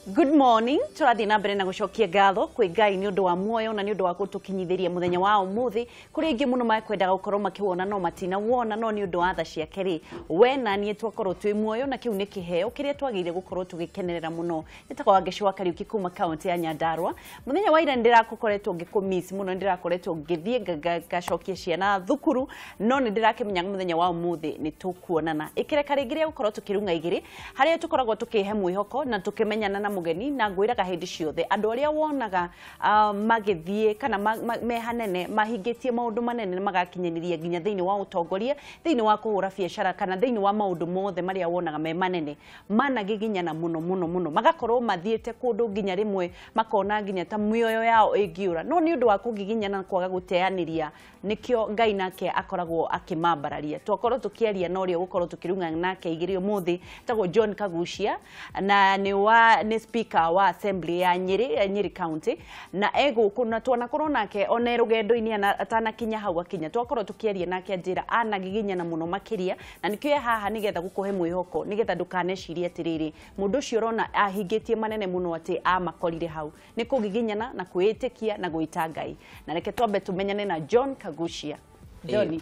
Good morning. Tũrathiĩ na mbere na gũcokia ngatho kwĩ Ngai nĩ ũndũ wa muoyo na nĩ ũndũ wa gũtũkinyithĩria mũthenya wa ũmũthĩ. Kũrĩ aingĩ mũno makwendaga gũkorwo makĩwona no matinawona, no nĩ ũndũ wa tha ciake rĩ, we na niĩ twakorwo twĩ muoyo, na kĩu nĩ kĩheo kĩrĩa twagĩrĩire gũkorwo tũgĩkenerera mũno. Nĩtagwo Wangeci wa Kariuki kuma kaunti ya Nyandarua. Mũthenya wa ira nĩndĩrakoretwo ngĩkũmiss mũno, nĩndĩrakoretwo ngĩthiĩ ngacokia ciana thukuru, no nĩndĩrakĩmenya mũthenya wa ũmũthĩ nĩ tũkuonana. Ĩkĩreka rĩngĩ rĩa gũkorwo tũkĩrung'a igĩrĩ harĩa tũkoragwo tũkĩhe mwĩhoko na tũkĩmenyana na mũgeni, na ngwĩraga hĩndĩ ciothe andũ arĩa wonaga magĩthiĩ kana me hanene, mahingĩtie maũndũ manene na magakinyanĩria nginya thĩinĩ wa ũtongoria, thĩinĩ wa kũhũra biacara, kana thĩinĩ wa maũndũ mothe marĩa wonaga me manene, managiginyana mũno mũno mũno, magakorwo mathiĩte kũndũ nginya rĩmwe makona nginya ta mĩoyo yao ĩngĩũra, no nĩ ũndũ wa kũgiginyana na kwaga gũteanĩria nĩkĩo Ngai nake akoragwo akĩmambararia. Twakorwo tũkĩaria na ũrĩa gũkorwo tũkĩrung'a nake igĩrĩ ũmũthĩ, tagwo John Kagucia, na nĩ wa nĩ speaker wa assembly ya Nyeri, ya Nyeri County, na egũkũ na twanakorwo nake ona rũgendo-inĩ atanakinya hau akinya. Twakorwo tũkĩaria nake anjĩra anagiginyana mũno makĩria, na nĩkĩo e haha nĩgetha gũkũhe mwĩhoko, nĩgetha ndũkanecirie atĩrĩrĩ, mũndũ ũcio ũrona ahingĩtie manene mũno atĩ amakorire hau. Nĩ kũgiginyana na kwĩĩtĩkia na gwĩta Ngai. Na reke twambe tũmenyane na John Kagucia. John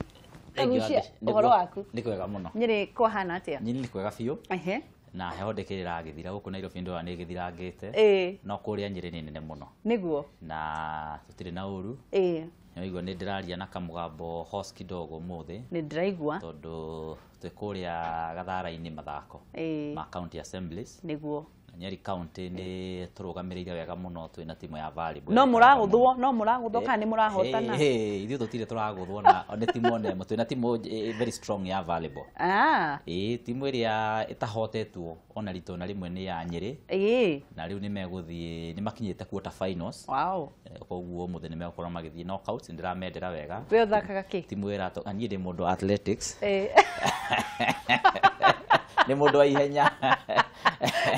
Kagucia, ũhoro waku? Nĩ kwega mũno. Nyĩrĩ kwahana atĩa? Nyĩrĩ nĩ kwega biũ. Na heho ndĩkĩrĩragĩthira gũkũ Nairobi, ndũra nĩ ĩgĩthirangĩte, no kũrĩa Nyĩrĩ nĩ nene mũno. Nĩguo. Na tũtirĩ na ũru. Nĩwaigua nĩ ndĩraria na kamũgambo hoarse kidogo ũmũthĩ. Nĩ ndĩraigua. Tondũ twĩ kũrĩa Gathara-inĩ mathako ma county assemblies. Nĩguo. Nyeri County nĩ tũrũgamĩrĩire wega mũno, twĩna timu ya volleyball. No mũragũthwo, no mũragũthwo kana nĩ mũrahotana? Ithuĩ tũtirĩ tũragũthwo na nĩ timu one ĩmwe. Twĩna timu very strong ya volleyball. Ĩĩ, timu ĩrĩa ĩtahotetwo ona rita ona rĩmwe nĩ ya Nyĩrĩ. Na rĩu nĩ megũthiĩ, nĩ makinyĩte quarter finals. Koguo ũmũthĩ nĩ megũkorwo magĩthiĩ knockouts, nĩndĩramendera wega. We ũthakaga kĩ? Timu ĩrĩa niĩ ndĩ mũndũ wa athletics. Nĩ mũndũ wa ihenya.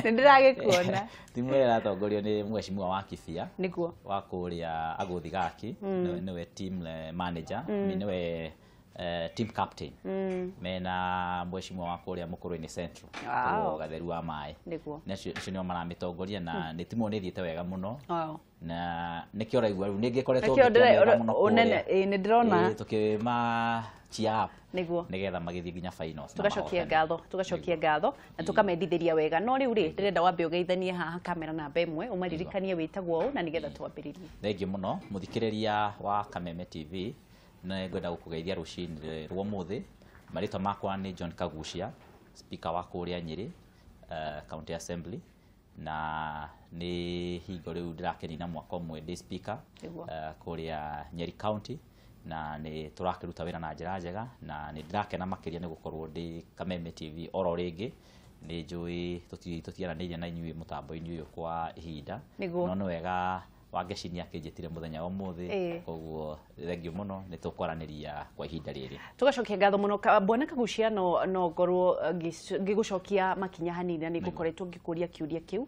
Nĩ ndĩragĩkuona. Timu ĩrĩa ĩratongorio nĩ mheshimiwa wa Kibia. Nĩguo. Wa kũrĩa Agũthi Gaki, nĩwe team manager, nĩwe team captain. Mena mheshimiwa wa kũrĩa Mũkũrwe-inĩ Central. Wow. Gatheru wa maĩ. Nĩguo. Acio nĩo maramĩtongoria na nĩ timu nĩ ĩthiĩte wega mũno. Na nĩkĩo ũraigua rĩu nĩngĩkoretwo ngĩkenia mũno kũrĩa. Nĩ ndĩrona. Tũkĩma cheer up. Nĩguo. Nĩgetha magĩthiĩ nginya finals. Tugacokia ngatho, tugacokia ngatho na tũkamendithĩria wega. No rĩu rĩ, ndĩrenda wambe ũgeithanie haha kamera namba ĩmwe, ũmaririkanie wĩtagwo ũũ na nĩgetha twambĩrĩrie. Thengiũ mũno mũthikĩrĩria wa Kameme TV, nĩ ngwenda gũkũgeithia rũcinĩ rwa ũmũthĩ. Marĩtwa makwa nĩ John Kagucia, speaker wa kũrĩa Nyĩrĩ, County Assembly, na nĩ hingo rĩu ndĩrakĩnina mwaka ũmwe ndĩ speaker kũrĩa Nyeri County, na nĩ tũrakĩruta wĩra na njĩra njega, na nĩ ndĩrakena makĩria nĩ gũkorwo ndĩ Kameme TV oro rĩngĩ. Nĩ njũĩ tũtiaranĩirie na inyuĩ mũtambo-inĩ ũyũ kwa ihinda, no nĩ wega Wangeci nĩ akĩnjĩtire mũthenya wa ũmũthĩ, koguo thengiũ mũno, nĩ tũkwaranĩria kwa ihinda rĩrĩ. Tũgacokia ngatho mũno Bwana Kagucia, no ngorwo ngĩgũcokia makinya hanini na nĩ ngũkoretwo ngĩkũria kĩũria kĩu.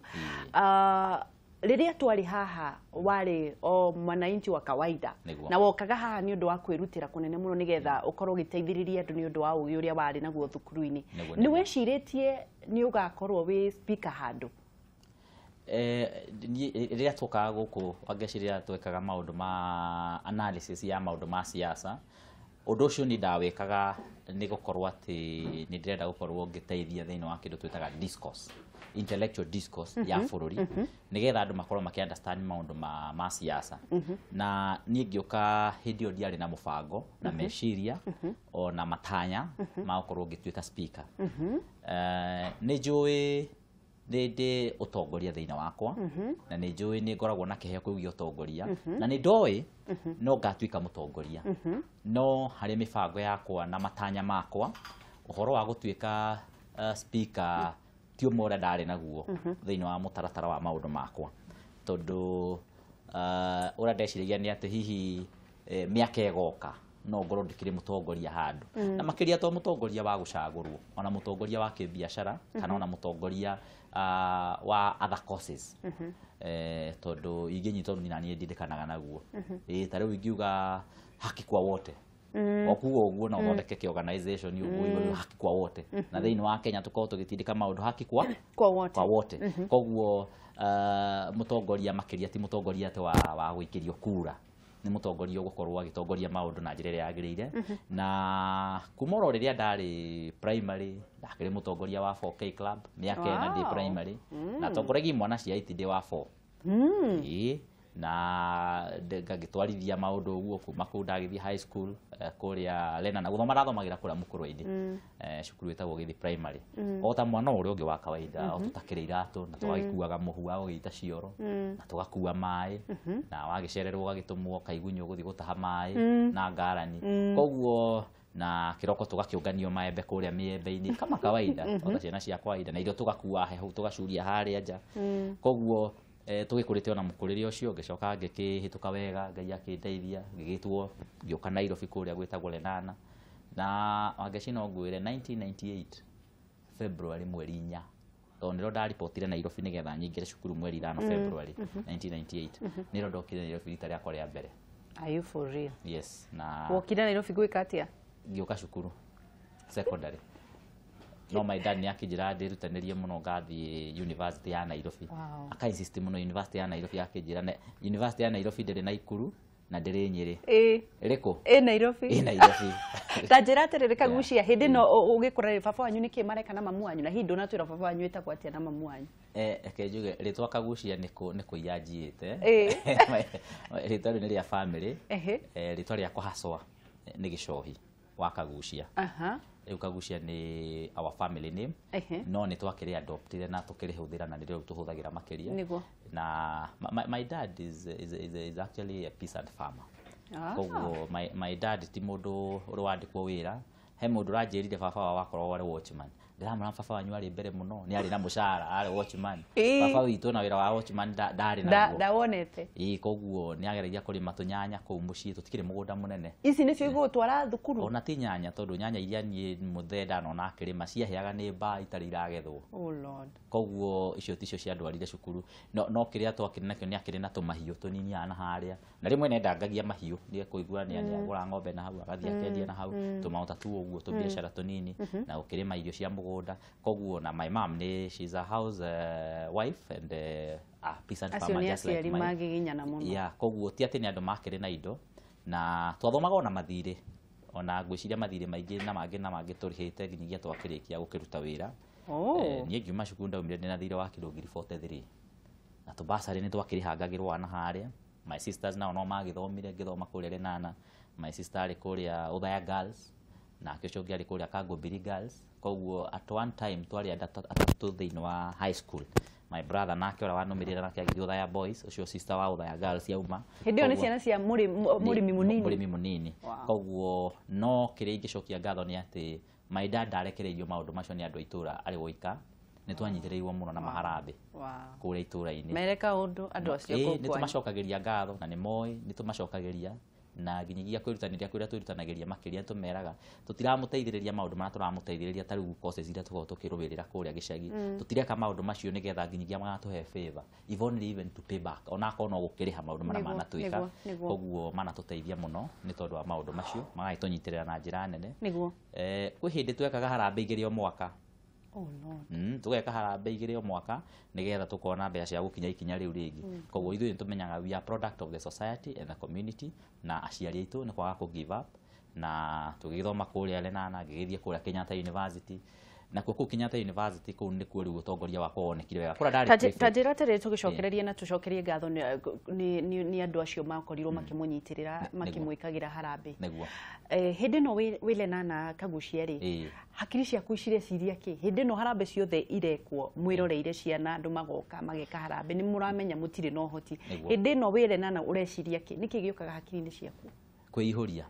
Rĩrĩa twarĩ haha warĩ o mwananchi wa kawaida, na wokaga haha nĩ ũndũ wa kwĩrutĩra kũnene mũno nĩgetha ũkorwo ũgĩteithĩrĩria andũ nĩ ũndũ wa ũgĩ ũrĩa warĩ naguo thukuru-inĩ. Nĩ wĩcirĩtie nĩ ũgakorwo wĩ speaker handũ? Rĩrĩa twokaga gũkũ Wangeci, rĩrĩa twekaga maũndũ ma analysis ya maũndũ ma siasa, ũndũ ũcio niĩ ndawĩkaga nĩ gũkorwo atĩ nĩ ndĩrenda gũkorwo ngĩteithia thĩinĩ wa kĩndũ twĩtaga discourse, intellectual discourse ya bũrũri, nĩgetha andũ makorwo makĩ understand maũndũ ma siasa. Na niĩ ngĩũka hĩndĩ ĩyo ndiarĩ na mũbango na meciria ona matanya ma gũkorwo ngĩtuĩka speaker. Nĩ njũĩ nĩ ndĩ ũtongoria thĩinĩ wakwa, na nĩ njũĩ nĩ ngoragwo na kĩheo kĩu gĩa ũtongoria, na nĩ ndoĩ no ngatuĩka mũtongoria, no harĩ mĩbango yakwa na matanya makwa ũhoro wa gũtuĩka speaker ti ũmwe ũrĩa ndarĩ naguo thĩinĩ wa mũtaratara wa maũndũ makwa, tondũ ũrĩa ndeciragia nĩ atĩ hihi mĩaka ĩgoka no ngorwo ndikĩrĩ mũtongoria handũ, na makĩria to mũtongoria wa gũcagũrwo, ona mũtongoria wa kĩbiacara, kana ona mũtongoria wa other courses, tondũ ingĩnyitwo nĩ niĩ ndindĩkanaga naguo. Ta rĩu ingiuga haki kwa wote, O kuga ũguo na ũthondeke kĩ organization ũguo igũrũ haki kwa wote, na thĩinĩ wa Kenya tũkorwo tũgĩtindĩka maũndũ haki kwa kwa wote. Kwa wote. Koguo mũtongoria makĩria ti mũtongoria atĩ wa gũikĩrio kura, nĩ mũtongoria ũgũkorwo agĩtongoria maũndũ na njĩra ĩrĩa yagĩrĩire. Na kuma oro rĩrĩa ndarĩ primary, ndakĩrĩ mũtongoria wa 4K club mĩaka 4 ndĩ primary, na tongoragia imwana cia 8 ndĩ wa 4. Ĩĩ, na ngagĩtwarithia maũndũ ũguo kuma kũu ndagĩthiĩ high school, kũrĩa Lena, na gũthoma ndathomagĩra kũrĩa Mũkũrwe-inĩ, cukuru ĩtagwo Gĩthi Primary, o ta mwana ũrĩa ũngĩ wa kawaida, o tũtakĩrĩ iratũ na tũgagĩkuaga mũhu wa gũgĩita cioro na tũgakua maĩ, na wagĩcererwo ũgagĩtũmwo kaigunyũ gũthiĩ gũtaha maĩ na ngarani. Koguo na kĩroko tũgakĩũnganio maembe kũrĩa mĩembe-inĩ kama kawaida, o ta ciana cia kawaida, na irio tũgakua hehu tũgacuria harĩa nja. Koguo tũgĩkũrĩte ona mũkũrĩre ũcio, ngĩcoka ngĩkĩhĩtũka wega, Ngai akĩndeithia, ngĩgĩtwo ngĩũka Nairobi kũrĩa gwĩtagwo Lenana. Na Wangeci, no ngwĩre 1998 February mweri 4, tondũ nĩrĩo ndaribotire Nairobi nĩgetha nyingĩre cukuru mweri 5 February 1998, nĩrĩo ndokire Nairobi rita rĩakwa rĩa mbere. Are you for real? Yes. Na Wokire Nairobi gwĩka atĩa? Ngĩũka cukuru secondary, no my dad nĩ akĩnjĩra ndĩrutanĩrie mũno ngathiĩ university ya Nairobi. Aka insist mũno university ya Nairobi, akĩnjĩra university ya Nairobi ndĩrĩ Naikuru na ndĩrĩ Nyĩrĩ. Ĩrĩkũ? Ĩ Nairobi. Ĩ Nairobi. Ta njĩra atĩrĩrĩ, Kagucia, hĩndĩ ĩno ũgĩkũra rĩ, baba wanyu nĩkĩ mareka na mamu wanyu? Na hihi ndũnatwĩra baba wanyu ĩtagwo atĩa na mamu wanyu? Reke njuge rĩtwa Kagucia nĩ kũiya njiĩte. Rĩtwa rĩu nĩ rĩa family. Rĩtwa rĩakwa haswa nĩ Gĩcohi wa Kagucia. Rĩu Kagucia nĩ our family name, no nĩ twakĩrĩ adoptire na tũkĩrĩhũthĩra, na nĩrĩo tũhũthagĩra makĩria. Na my dad is actually a peasant farmer. Koguo my dad ti mũndũ ũrĩ wandĩkwo wĩra. He mũndũ ũranjĩrire baba wao wakoragwo arĩ watchman. Ndĩramwĩra baba wanyu arĩ mbere mũno, nĩ arĩ na mũcara, arĩ watchman. Baba witũ na wĩra wa watchman ndarĩ naguo. Ndawonete. Ĩĩ, koguo nĩ ageragia kũrĩma tũnyanya kũu mũciĩ, tũtikĩrĩ mũgũnda mũnene. Ici nĩcio igũgũtwara thukuru? Ona ti nyanya, tondũ nyanya iria niĩ mũthee ndanona akĩrĩma ciahĩaga nĩ mbaa itarĩ iragethwo. Oh Lord. Koguo icio ticio ciandwarire cukuru. No kĩrĩa twakĩrĩ nakĩo, nĩ akĩrĩ na tũmahiũ tũnini haha na harĩa, na rĩmwe nĩendangagia mahiũ, nĩ ekũigua nĩ agũra ng'ombe na hau, agathiĩ akendia na hau, tũmaũta tu ũguo, tũbiacara tũnini, na gũkĩrĩma irio cia mũgũnda. Koguo na my mom nĩ, she's a house wife and a peasant Acio farmer, nĩ just like aciari my magiginyana mũno. Yeah, koguo ti atĩ nĩ andũ makĩrĩ na indo, na twathomaga ona mathirĩ, ona ngwĩciria mathirĩ maingĩ na mangĩ na mangĩ tũrĩhĩte nginyagia twakĩrĩkia gũkĩruta wĩra. Niĩ ngiuma cukuru ndaumire ndĩna thirĩ wa kiro 43,000, na tũbasarĩ nĩ twakĩrĩhangagĩrwo na harĩa. My sisters nao no magĩthomire, ngĩthoma kũrĩa Lenana. My sister arĩ kũrĩa Othaya Girls, nake ũcio ũngĩ arĩ kũrĩa Kangũmbiri Girls. Koguo at one time twarĩ andũ atatũ thĩinĩ wa high school. My brother nake ũrĩa wanũmĩrĩra nake agĩthiĩ Othaya Boys, ũcio sister wa Othaya Girls yauma. Hĩndĩ ĩyo nĩ ciana cia mũrĩmi mũnini. Mũrĩmi mũnini. Koguo no kĩrĩa ingĩcokia ngatho nĩ atĩ my dad ndarekereirio maũndũ macio nĩ andũ a itũra arĩ woika, nĩ twanyitĩrĩirwo mũno na maharambĩ kũrĩa itũra-inĩ. Mere kaũndũ andũ acio kũu Nĩ kwanyu. Tũmacokagĩria ngatho na nĩ moĩ nĩ tũmacokagĩria, na nginyagia kwĩrutanĩria kũrĩa twĩrutanagĩria makĩria, nĩ tũmeraga tũtiramũteithĩrĩria maũndũ marĩa tũramũteithĩrĩria, ta rĩu courses iria tũkoragwo tũkĩrũĩrĩra kũrĩa gĩcagi, tũtireka maũndũ macio nĩgetha nginyagia magatũhe favor, if only even to pay back, onakorwo no gũkĩrĩha maũndũ marĩa manatwĩka. nĩguo, nĩguo. Koguo manatũteithia mũno nĩ tondũ wa maũndũ macio, magagĩtũnyitĩrĩra na njĩra nene. Kwĩ hĩndĩ twekaga harambĩ 2 o mwaka. Oh Lord. Tũgeka harambĩ 2 o mwaka nĩgetha tũkona mbeca cia gũkinya ikinya rĩu rĩngĩ. Koguo ithuĩ nĩ tũmenyaga we are product of the society and the community, na aciari aitũ nĩ kwaga kũ give up. Na tũgĩthoma kũrĩa Lenana, ngĩgĩthiĩ kũrĩa Kenyatta University, nakuo kũu Kenyatta University kũu nĩkuo rĩu ũtongoria wakwa wonekire wega, kũrĩa ndarĩ prefect. Ta njĩra atĩrĩrĩ, tũgĩcokererie na tũcokerie ngatho nĩ andũ acio makorirwo makĩmũnyitĩrĩra, makĩmwĩkagĩra harambĩ. Nĩguo. Hĩndĩ ĩno wĩ Lenana, Kagucia rĩ, hakiri ciaku cireciria kĩ hĩndĩ ĩno harambĩ ciothe irekwo, mwĩroreire ciana, andũ magoka mageka harambĩ, nĩ mũramenya mũtirĩ na ũhoti? Hĩndĩ ĩno wĩ Lenana ũreciria kĩ? Nĩkĩ gĩũkaga hakiri-inĩ ciaku? Kwĩihũria,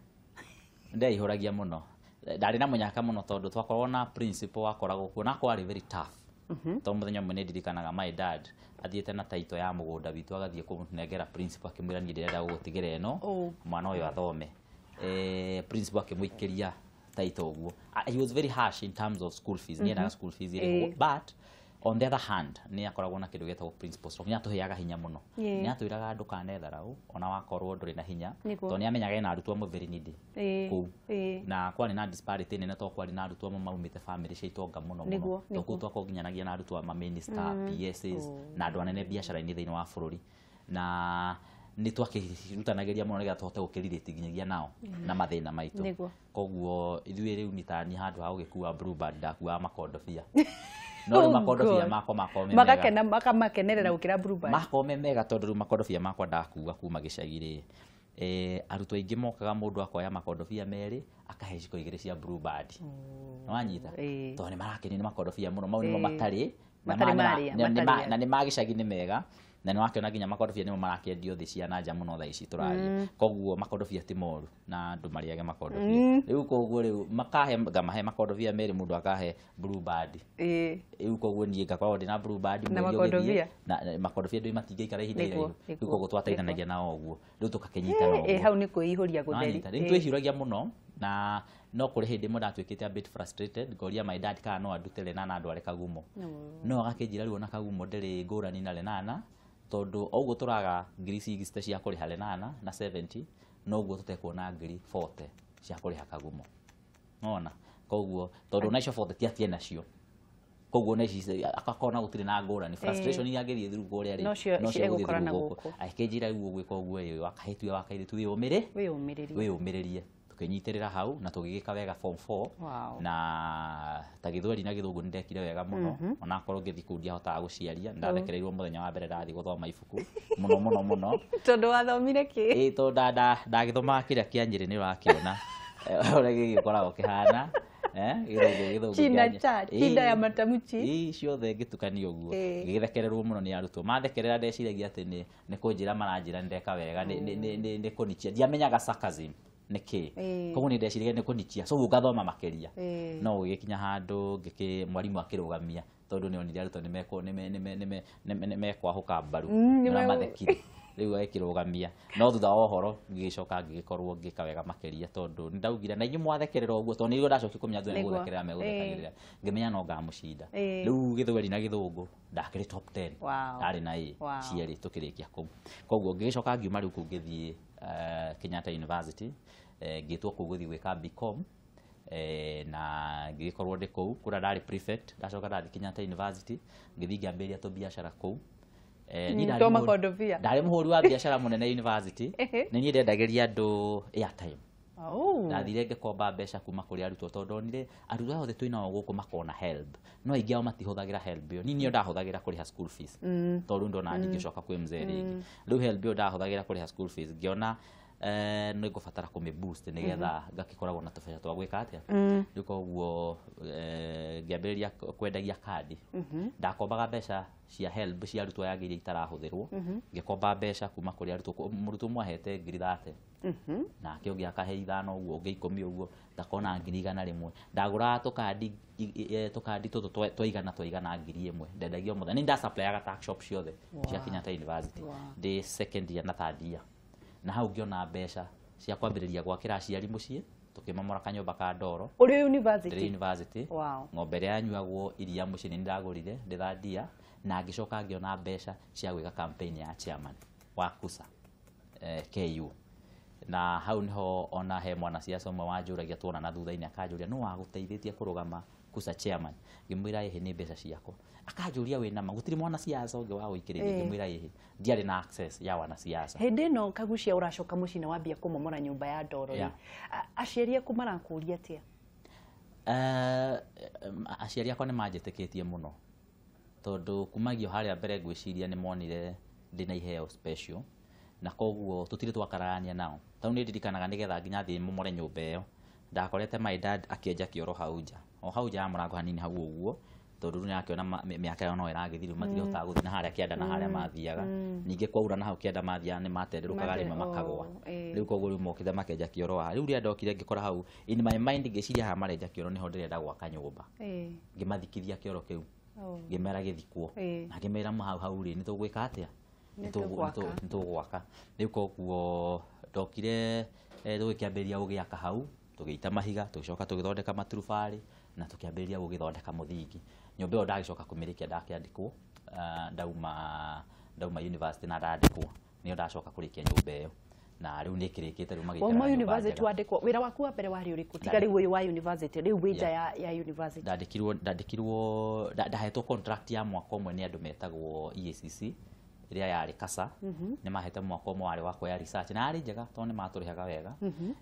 ndeihũragia mũno, ndarĩ na mũnyaka mũno, tondũ twakoragwo na principal wakoragwo kuo na akorwo arĩ very tough, tondũ mũthenya ũmwe nĩ ndirikanaga my dad athiĩte na taito ya mũgũnda witũ, agathiĩ kũnengera principal, akĩmwĩra, "Niĩ ndĩrenda gũgũtigĩra ĩno, mwana ũyũ athome." Principal akĩmũikĩria taito ũguo. He was very harsh in terms of school fees, nĩ endaga school fees ĩrĩhwo, but On the other hand, nĩ akoragwo na kĩndũ gĩtagwo principal stroke. Nĩ atũheaga hinya mũno. Nĩ atwĩraga ndũkanetharau ona wakorwo ndũrĩ na hinya, tondũ nĩ amenyaga ena arutwo amwe very needy kũu. Na kwarĩ na disparity nene, tondũ kwarĩ na arutwo amwe maumĩte family cia itonga mũno mũno, tondũ kũu twakorwo nginyanagia na arutwo a minister, PSs na andũ anene biacara-inĩ thĩinĩ wa bũrũri, na nĩ twakĩrutanagĩria mũno nĩgetha tũhote gũkĩrirĩti nginyagia nao na mathĩna maitũ. Koguo ithuĩ rĩu nĩ tani handũ ha gũgĩkua Blue Band ndakuaga makondobia. No rĩu makondobia makwa makorwo me mega, magakena makamakenerera gũkĩra Blue Band, makorwo me mega, tondũ rĩu makondobia makwa ndakua kuma gĩcagi rĩ, arutwo aingĩ mokaga mũndũ akoya makondobia merĩ akahe iciko igĩrĩ cia Blue Band. Nĩwanyita? Tondũ nĩ marakenio nĩ makondobia mũno, mau nĩmo matarĩ na nĩ ma gĩcagi nĩ mega, na nĩ wakĩona nginya makondobia nĩmo marakĩendio thĩ cia nanja mũno thaa ici tũraria. Koguo makondobia ti moru na andũ marĩage makondobia. Rĩu koguo rĩu makahe ngamahe makondobia merĩ, mũndũ akahe Blue Band. Rĩu koguo niĩ ngakorwo ndĩna Blue Band na makondobia, na makondobia ndũĩ matingĩikara ihinda iraihu. Rĩu koguo twateithanagia nao ũguo, rĩu tũgakĩnyitana ũguo. Hau nĩ kwĩihũria gũtheri. Rĩu twĩhiũragia mũno, na no kũrĩ hĩndĩ ĩmwe ndatuĩkĩte a bit frustrated, ngoria my dad kana no andute Lenana andware Kagumo. No agakĩnjĩra rĩu ona Kagumo ndĩrĩ ngũrani na Lenana, tondũ oguo tũraga ngiri 60 cia kũrĩha Lenana na 70, noguo tũtekuona ngiri 40 cia kũrĩha Kagumo. Nona koguo tondũ na icio 40 ti atie nacio, koguo na ici akakona gũtirĩ na ngũrani, frustration iria angĩthiĩ through kũrĩa rĩ no cio egũkorana gũkũ. Akĩnjĩra rĩu ũgwĩka ũguo ĩ wakahĩtu wakairĩtu wĩyũmĩrĩrie. Tũkĩnyitĩrĩra hau na tũgĩgĩka wega form 4. Na ta gĩthweri na gĩthũngũ nĩ ndekire wega mũno, onakorwo ngĩthiĩ kũu ndiahotaga gũciaria, ndathekereirwo mũthenya wa mbere ndathiĩ gũthoma ibuku mũno mũno mũno. Tondũ wathomire kĩ? Ĩ tondũ ndagĩthomaga kĩrĩa kĩa Nyĩrĩ nĩ ũrakĩona ũrĩa gĩgĩkoragwo kĩhana. Gĩthũngũ China cha chinda ya matamuchi ciothe ngĩtukania ũguo, ngĩgĩthekererwo mũno nĩ arutwo. Mathekerera ndeciragia atĩ nĩ kũnjĩra maranjĩra nĩ ndeka wega, nĩ kũnichia, ndiamenyaga sarcasm nĩkĩ, koguo nĩ ndeciragia nĩ kũnichia, so ngathoma makĩria. No gũgĩkinya handũ ngĩkĩ mwarimũ akĩrũgamia, tondũ nĩ onire arutwo nĩ mekwahũka mbaru na mathekire, rĩu agĩkĩrũgamia. No thutha wa ũhoro ngĩgĩcoka ngĩgĩkorwo ngĩka wega makĩria, tondũ nĩ ndaugire na inyuĩ mwathekerera ũguo, tondũ nĩguo ndacokia kũmenya andũ nĩ gũthekerera megũthekagĩrĩra, ngĩmenya no ngamũcinda. Rĩu gĩthweri na gĩthũngũ ndakĩrĩ top 10, ndarĩ na A cierĩ tũkĩrĩkia kũu. Koguo ngĩgĩcoka ngiuma rĩu kũu ngĩthiĩ Kenyatta University, ngĩtwo kũu gũthiĩ gwĩka BCom, na ngĩgĩkorwo ndĩ kũu kũrĩa ndarĩ prefect. Ndacoka ndathiĩ Kenyatta University ngĩthiĩ ngĩambĩrĩria tũbiacara kũu. Ndarĩ mũhũri wa biacara mũnene university, nĩ niĩ ndendagĩria andũ airtime. Ndathire ngĩkomba mbeca kuma kũrĩ arutwo, tondũ ndonire arutwo othe twĩnao gũkũ makona HELB, no aingĩ ao matihũthagĩra HELB ĩyo. Niĩ nĩyo ndahũthagĩra kũrĩha school fees, tondũ ndona ndingĩcoka kwĩ mzee rĩngĩ. Rĩu HELB ĩyo ndahũthagĩra kũrĩha school fees, ngĩona nĩ ngũbatara kũmĩ boost nĩgetha ngakĩkoragwo na tũbeca twa gwĩka atĩa. Rĩu koguo ngĩambĩrĩria kwendagia kandi. Ndakombaga mbeca cia HELB cia arutwo aya angĩ iria itarahũthĩrwo, ngĩkomba mbeca kuma kũrĩ arutwo. Mũrutwo ũmwe ahete ngiri 30, nake ũngĩ akahe 5 ũguo, ũngĩ 10 ũguo, ndakona ngiri 100. Ndagũraga tũkandi tũkandi tũtũ twa igana twa igana ngiri 1, ndendagia o mũthenya. Nĩ ndasupplyyaga tuck shop ciothe cia Kenyatta University ndĩ second year na third year. Na hau ngĩona mbeca cia kwambĩrĩria gwakĩra aciari mũciĩ, tũkĩmomora kanyũmba ka ndoro. Ũrĩ university? Ndĩ university. Ng'ombe ĩrĩa yanyuagwo iria mũciĩ nĩ ndagũrire ndĩ third year, na ngĩcoka ngĩona mbeca cia gwĩka campaign ya chairman wa KUSA KU. Na hau niho ona he mwanasiasa ũmwe wanjũragia tuonana thutha-inĩ, akanjũria nũ wagũteithĩtie kũrũgama KUSA chairman? Ngĩmwĩra ĩhĩ nĩ mbeca ciakwa. Akanjũria wĩna ma gũtirĩ mwanasiasa ũngĩ wa gũikĩrĩria? Ngĩmwĩra ĩhĩ, ndiarĩ na access ya wanasiasa. Hĩndĩ ĩno Kagucia ũracoka mũciĩ na wambia kũmomora nyũmba ya ndoro rĩ, aciari aku marakũria atĩa? Aciari akwa nĩ manjĩtĩkĩtie mũno, tondũ kumagio harĩa mbere ngwĩciria nĩ monire ndĩna iheo special, na koguo tũtirĩ twakararania nao. Tondũ nĩ ndirikanaga nĩgetha nginya thiĩ momore nyũmba ĩyo, ndakorete my dad akĩenja kĩoro hau nja, o hau nja ya mũrango hanini hau ũguo, tondũ rĩu nĩarakĩona mĩaka ĩyo no ĩragĩthiĩ, rĩu matirihotaga gũthiĩ na harĩa kĩanda na harĩa mathiaga. Ningĩ kwaura na hau kĩanda mathiaga nĩ matenderũkaga rĩmwe makagũa. Rĩu koguo rĩu mokĩte makenja kĩoro haha. Rĩu rĩrĩa ndokire ngĩkora hau in my mind ngĩciria haha marenja kĩoro nĩho ndĩrenda gwaka nyũmba. Ngĩmathikithia kĩoro kĩu, ngĩmera gĩthikwo, na ngĩmera hau hau rĩ nĩ tũgwĩka atĩa, nĩ tũgwaka. Rĩu koguo ndokire tũgĩkĩambĩrĩria gũgĩaka hau, tũgĩita mahiga, tũgĩcoka tũgĩthondeka maturubarĩ, na tũkĩambĩrĩria gũgĩthondeka mũthingi. Nyũmba ĩyo ndagĩcoka kũmĩrĩkia ndakĩandĩkwo, ndauma university na ndandĩkwo, nĩyo ndacoka kũrĩkia nyũmba ĩyo, na rĩu nĩ ĩkĩrĩkĩte rĩu magĩikaraga Wauma nyũmba university njega. wandĩkwo, wĩra waku wa mbere warĩ ũrĩkũ tiga rĩu ũyũ wa university, rĩu wĩ nja ya university? Ndandĩkirwo ndahetwo contract ya mwaka ũmwe nĩ andũ metagwo EACC ĩrĩa yarĩ Kasa. Nĩ mahete mwaka ũmwe warĩ wa kuoya research, na yarĩ njega tondũ nĩ matũrĩhaga wega,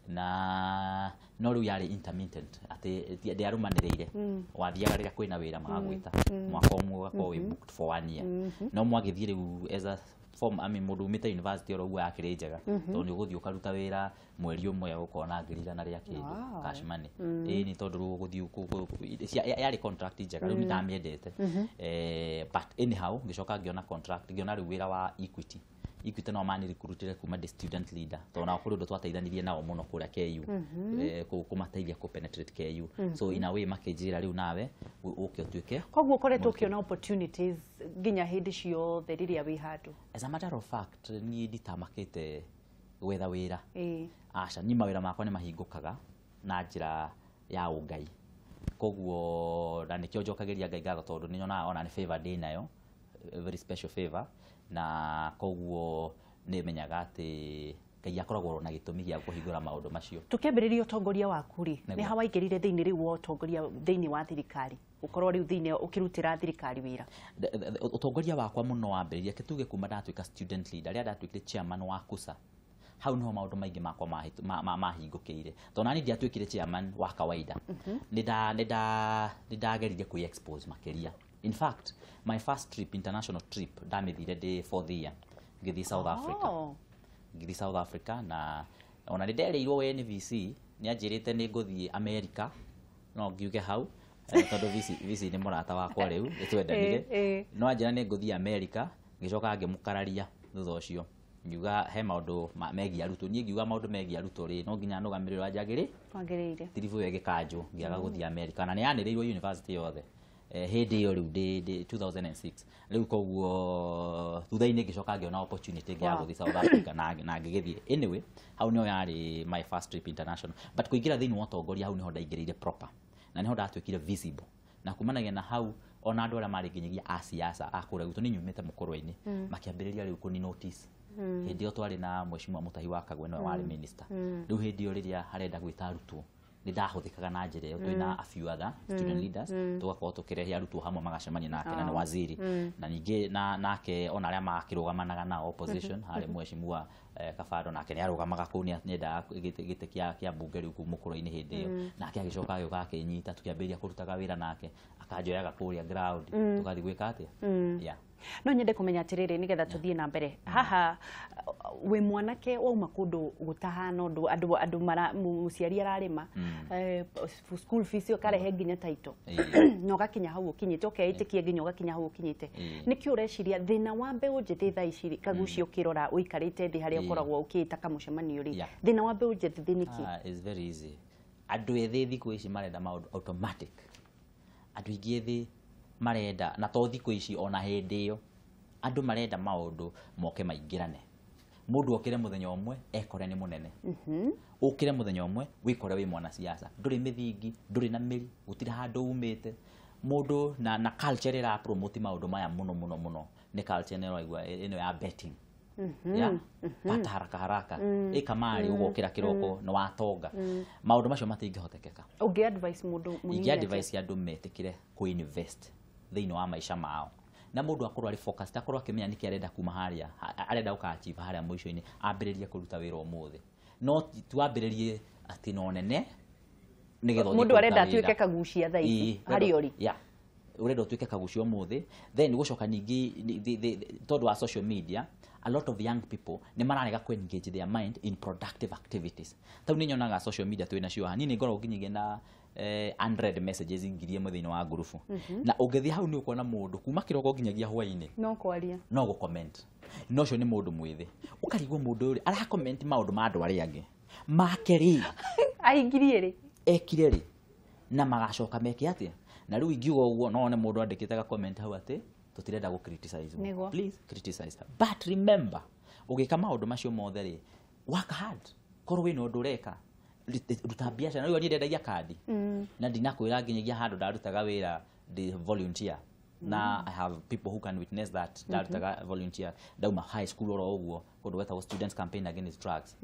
na no rĩu yarĩ intermittent, atĩ ndĩarũmanĩrĩire. Wathiaga rĩrĩa kwĩna wĩra magagwĩta, mwaka ũmwe ũgakorwo wĩ booked for one year. No mwagĩthiĩ rĩu as a form, I mean, mũndũ umĩte university oro ũguo, yakĩrĩ njega tondũ nĩ ũgũthiĩ ũkaruta wĩra mweri ũmwe ũkona 100,000 rĩa kĩndũ. Cash money, ĩĩ, nĩ tondũ rĩu ũgũthiĩ yarĩ contract njega, rĩu nĩ ndamĩendete. But anyhow, ngĩcoka ngĩona contract, ngĩona rĩu wĩra wa Equity. Equity no mani recruitire kuma ndĩ student leader, tondũ nao kũrĩ ũndũ twateithanirie nao mũno kũrĩa KU, kũmateithia kũ penetrate KU. So in a way makĩnjĩra rĩu nawe ũke ũtuĩke. Koguo ũkoretwo ũkĩona opportunities nginya hĩndĩ ciothe rĩrĩa wĩ handũ? As a matter of fact, niĩ nditamakĩte gwetha wĩra. Aca, niĩ mawĩra makwa nĩ mahingũkaga na njĩra ya ũngai, koguo na nĩkĩo njokagĩria Ngai ngatho, tondũ nĩ nyonaga ona nĩ favor ndĩ nayo, a very special favor, na koguo nĩ menyaga atĩ Ngai akoragwo na gĩtũmi gĩa kũhingũra maũndũ macio. Tũkĩambĩrĩria ũtongoria waku rĩ, nĩ Nĩguo. ha waingĩrire thĩinĩ rĩu wa ũtongoria thĩinĩ wa thirikari, ũkorwo rĩu thĩinĩ ũkĩrutĩra thirikari wĩra? Ũtongoria wakwa mũno wambĩrĩria kĩtuge kuma ndatuĩka student leader, rĩrĩa ndatuĩkire chairman wa KUSA. Hau niho maũndũ maingĩ makwa mahingũkĩire, tondũ nani ndiatuĩkire chairman wa kawaida, nĩ ndageririe kwĩ expose makĩria. In fact, my first trip, international trip, ndamĩthire ndĩ fourth year, ngĩthiĩ South Africa. Ngĩthiĩ South Africa, na ona nĩ nderĩirwo we nĩ VC, nĩ anjĩrĩte nĩ ngũthiĩ America. No ngiuge hau, tondũ VC nĩ mũrata wakwa, rĩu nĩ twendanire. No anjĩra nĩ ngũthiĩ America, ngĩcoka ngĩmũkararia thutha ũcio, ngiuga he maũndũ megiĩ arutwo. Niĩ ngiuga maũndũ megiĩ arutwo rĩ, no nginya nũgamĩrĩrwo anjagĩrĩ. Wagĩrĩire. Tiribu ĩyo ĩgĩkanjwo, ngĩaga gũthiĩ America, na nĩ yanĩrĩirwo university yothe. Hĩndĩ ĩyo rĩu ndĩ 2006 rĩu. Koguo thutha-inĩ ngĩcoka ngĩona opportunity ĩngĩ ya gũthiĩ South Africa na ngĩgĩthiĩ. Anyway, hau nĩho yarĩ my first trip international, but kũingĩra thĩinĩ wa ũtongoria, hau nĩho ndaingĩrĩire proper na nĩho ndatuĩkire visible, na kumanagia na hau ona andũ arĩa marĩ nginyagia a siasa a kũrĩa gwitũ, nĩ nyumĩte mũkũrwe-inĩ, makĩambĩrĩria rĩu kũni notice. Hĩndĩ ĩyo twarĩ na Mheshimiwa Mutahi wa Kagwe, nĩwe warĩ minister. Rĩu hĩndĩ ĩyo rĩrĩa arenda gwĩta arutwo, nĩ ndahũthĩkaga na njĩra ĩyo, twĩna a few other student leaders, tũgakorwo tũkĩrehe arutwo hamwe magacemania nake, na nĩ waziri, na ningĩ na nake ona arĩa makĩrũgamanaga nao opposition, harĩ Mheshimiwa Kabando, nake nĩ arũgamaga kũu, nĩ nĩendaga gĩtĩ kĩa mbunge rĩu kũu mũkũrwe-inĩ hĩndĩ ĩyo. Nake agĩcoka agĩũka akĩnyita, tũkĩambĩrĩria kũrutaga wĩra nake, akanjoyaga kũrĩa ground, tũgathiĩ gwĩka atĩa, yeah. No nyende kũmenya atĩrĩrĩ, nĩgetha tũthiĩ na mbere haha, wĩ mwanake wauma kũndũ gũtahana ũndũ andũ mara mũciari ararĩma, school fees ũkarehe nginya taito, na ũgakinya hau ũkinyĩte, ũkeĩtĩkia nginya ũgakinya hau ũkinyĩte. Nĩkĩ ũreciria thĩna wa mbeũ njĩthĩ thaa ici rĩ, Kagucia, ũkĩrora ũikarĩte thĩ harĩa ũkoragwo ũkĩĩta kamũcemanio rĩ, thĩna wa mbeũ njĩthĩ nĩkĩ? Ah, it's very easy. Andũ ethĩ thikũ ici marenda maũndũ automatic. Andũ aingĩ ethĩ marenda, na to thikũ ici, ona hĩndĩ ĩyo andũ marenda maũndũ moke maingĩrane. Mũndũ okĩre mũthenya ũmwe ekore nĩ mũnene, ũkĩre mũthenya ũmwe wĩkore wĩ mwanasiasa, ndũrĩ mĩthingi, ndũrĩ na mĩri, gũtirĩ handũ umĩte mũndũ. Na culture ĩra promote maũndũ maya mũno mũno mũno nĩ culture ĩno ĩraigua ĩno ya betting, ya pata haraka haraka, ĩka marĩ ũgokĩra kĩroko nĩ watonga. Maũndũ macio matingĩhotekeka. Ũngĩ advice mũndũ mũnini Ingĩ atĩa? Advice andũ metĩkĩre kũ-invest thĩinĩ wa maica mao, na mũndũ akorwo arĩ focused, akorwo akĩmenya nĩkĩ arenda kuma harĩa arenda gũka achieve harĩa mũico-inĩ, ambĩrĩrie kũruta wĩra ũmũthĩ, no ti wambĩrĩrie atĩ no nene nĩgetha ũthiĩ Mũndũ kũruta arenda wĩra. atuĩke Kagucia thaa ici, Ĩĩ, harĩa ũrĩ. Yeah. Ũrenda ũtuĩke Kagucia ũmũthĩ, then gũcoka ningĩ tondũ wa social media, a lot of young people nĩ mararega ku engage their mind in productive activities. Tau nĩ nyonaga social media twĩ nacio haha, niĩ nĩ ngoragwo nginyagia na 100 messages 1000 thĩinĩ wa ngurubu, na ũngĩthiĩ hau nĩ ũkuona mũndũ kuma kĩroko nginyagia hwainĩ no kwaria, no gũ comment. No ũcio nĩ mũndũ mwĩthĩ, ũkarigwo mũndũ ũyũ ara comment maũndũ ma andũ arĩa angĩ, make rĩ? Aingirie rĩ? Ekire rĩ, na magacoka meke atĩa? Na rĩu ingiuga ũguo, no one mũndũ andĩkĩte ga comment hau atĩ tũtirenda gũ criticize. Nĩguo. Please criticize, but remember, ũgĩka maũndũ macio mothe rĩ, work hard, korwo wĩna ũndũ ũreka, ruta biacara. Rĩu niĩ ndendagia kandi, na ndinakwĩra nginyagia handũ ndarutaga wĩra Ndĩ volunteer na I have people who can witness that. Ndarutaga volunteer ndauma high school oro ũguo, kũndũ gwetagwo Students Campaign Against Drugs.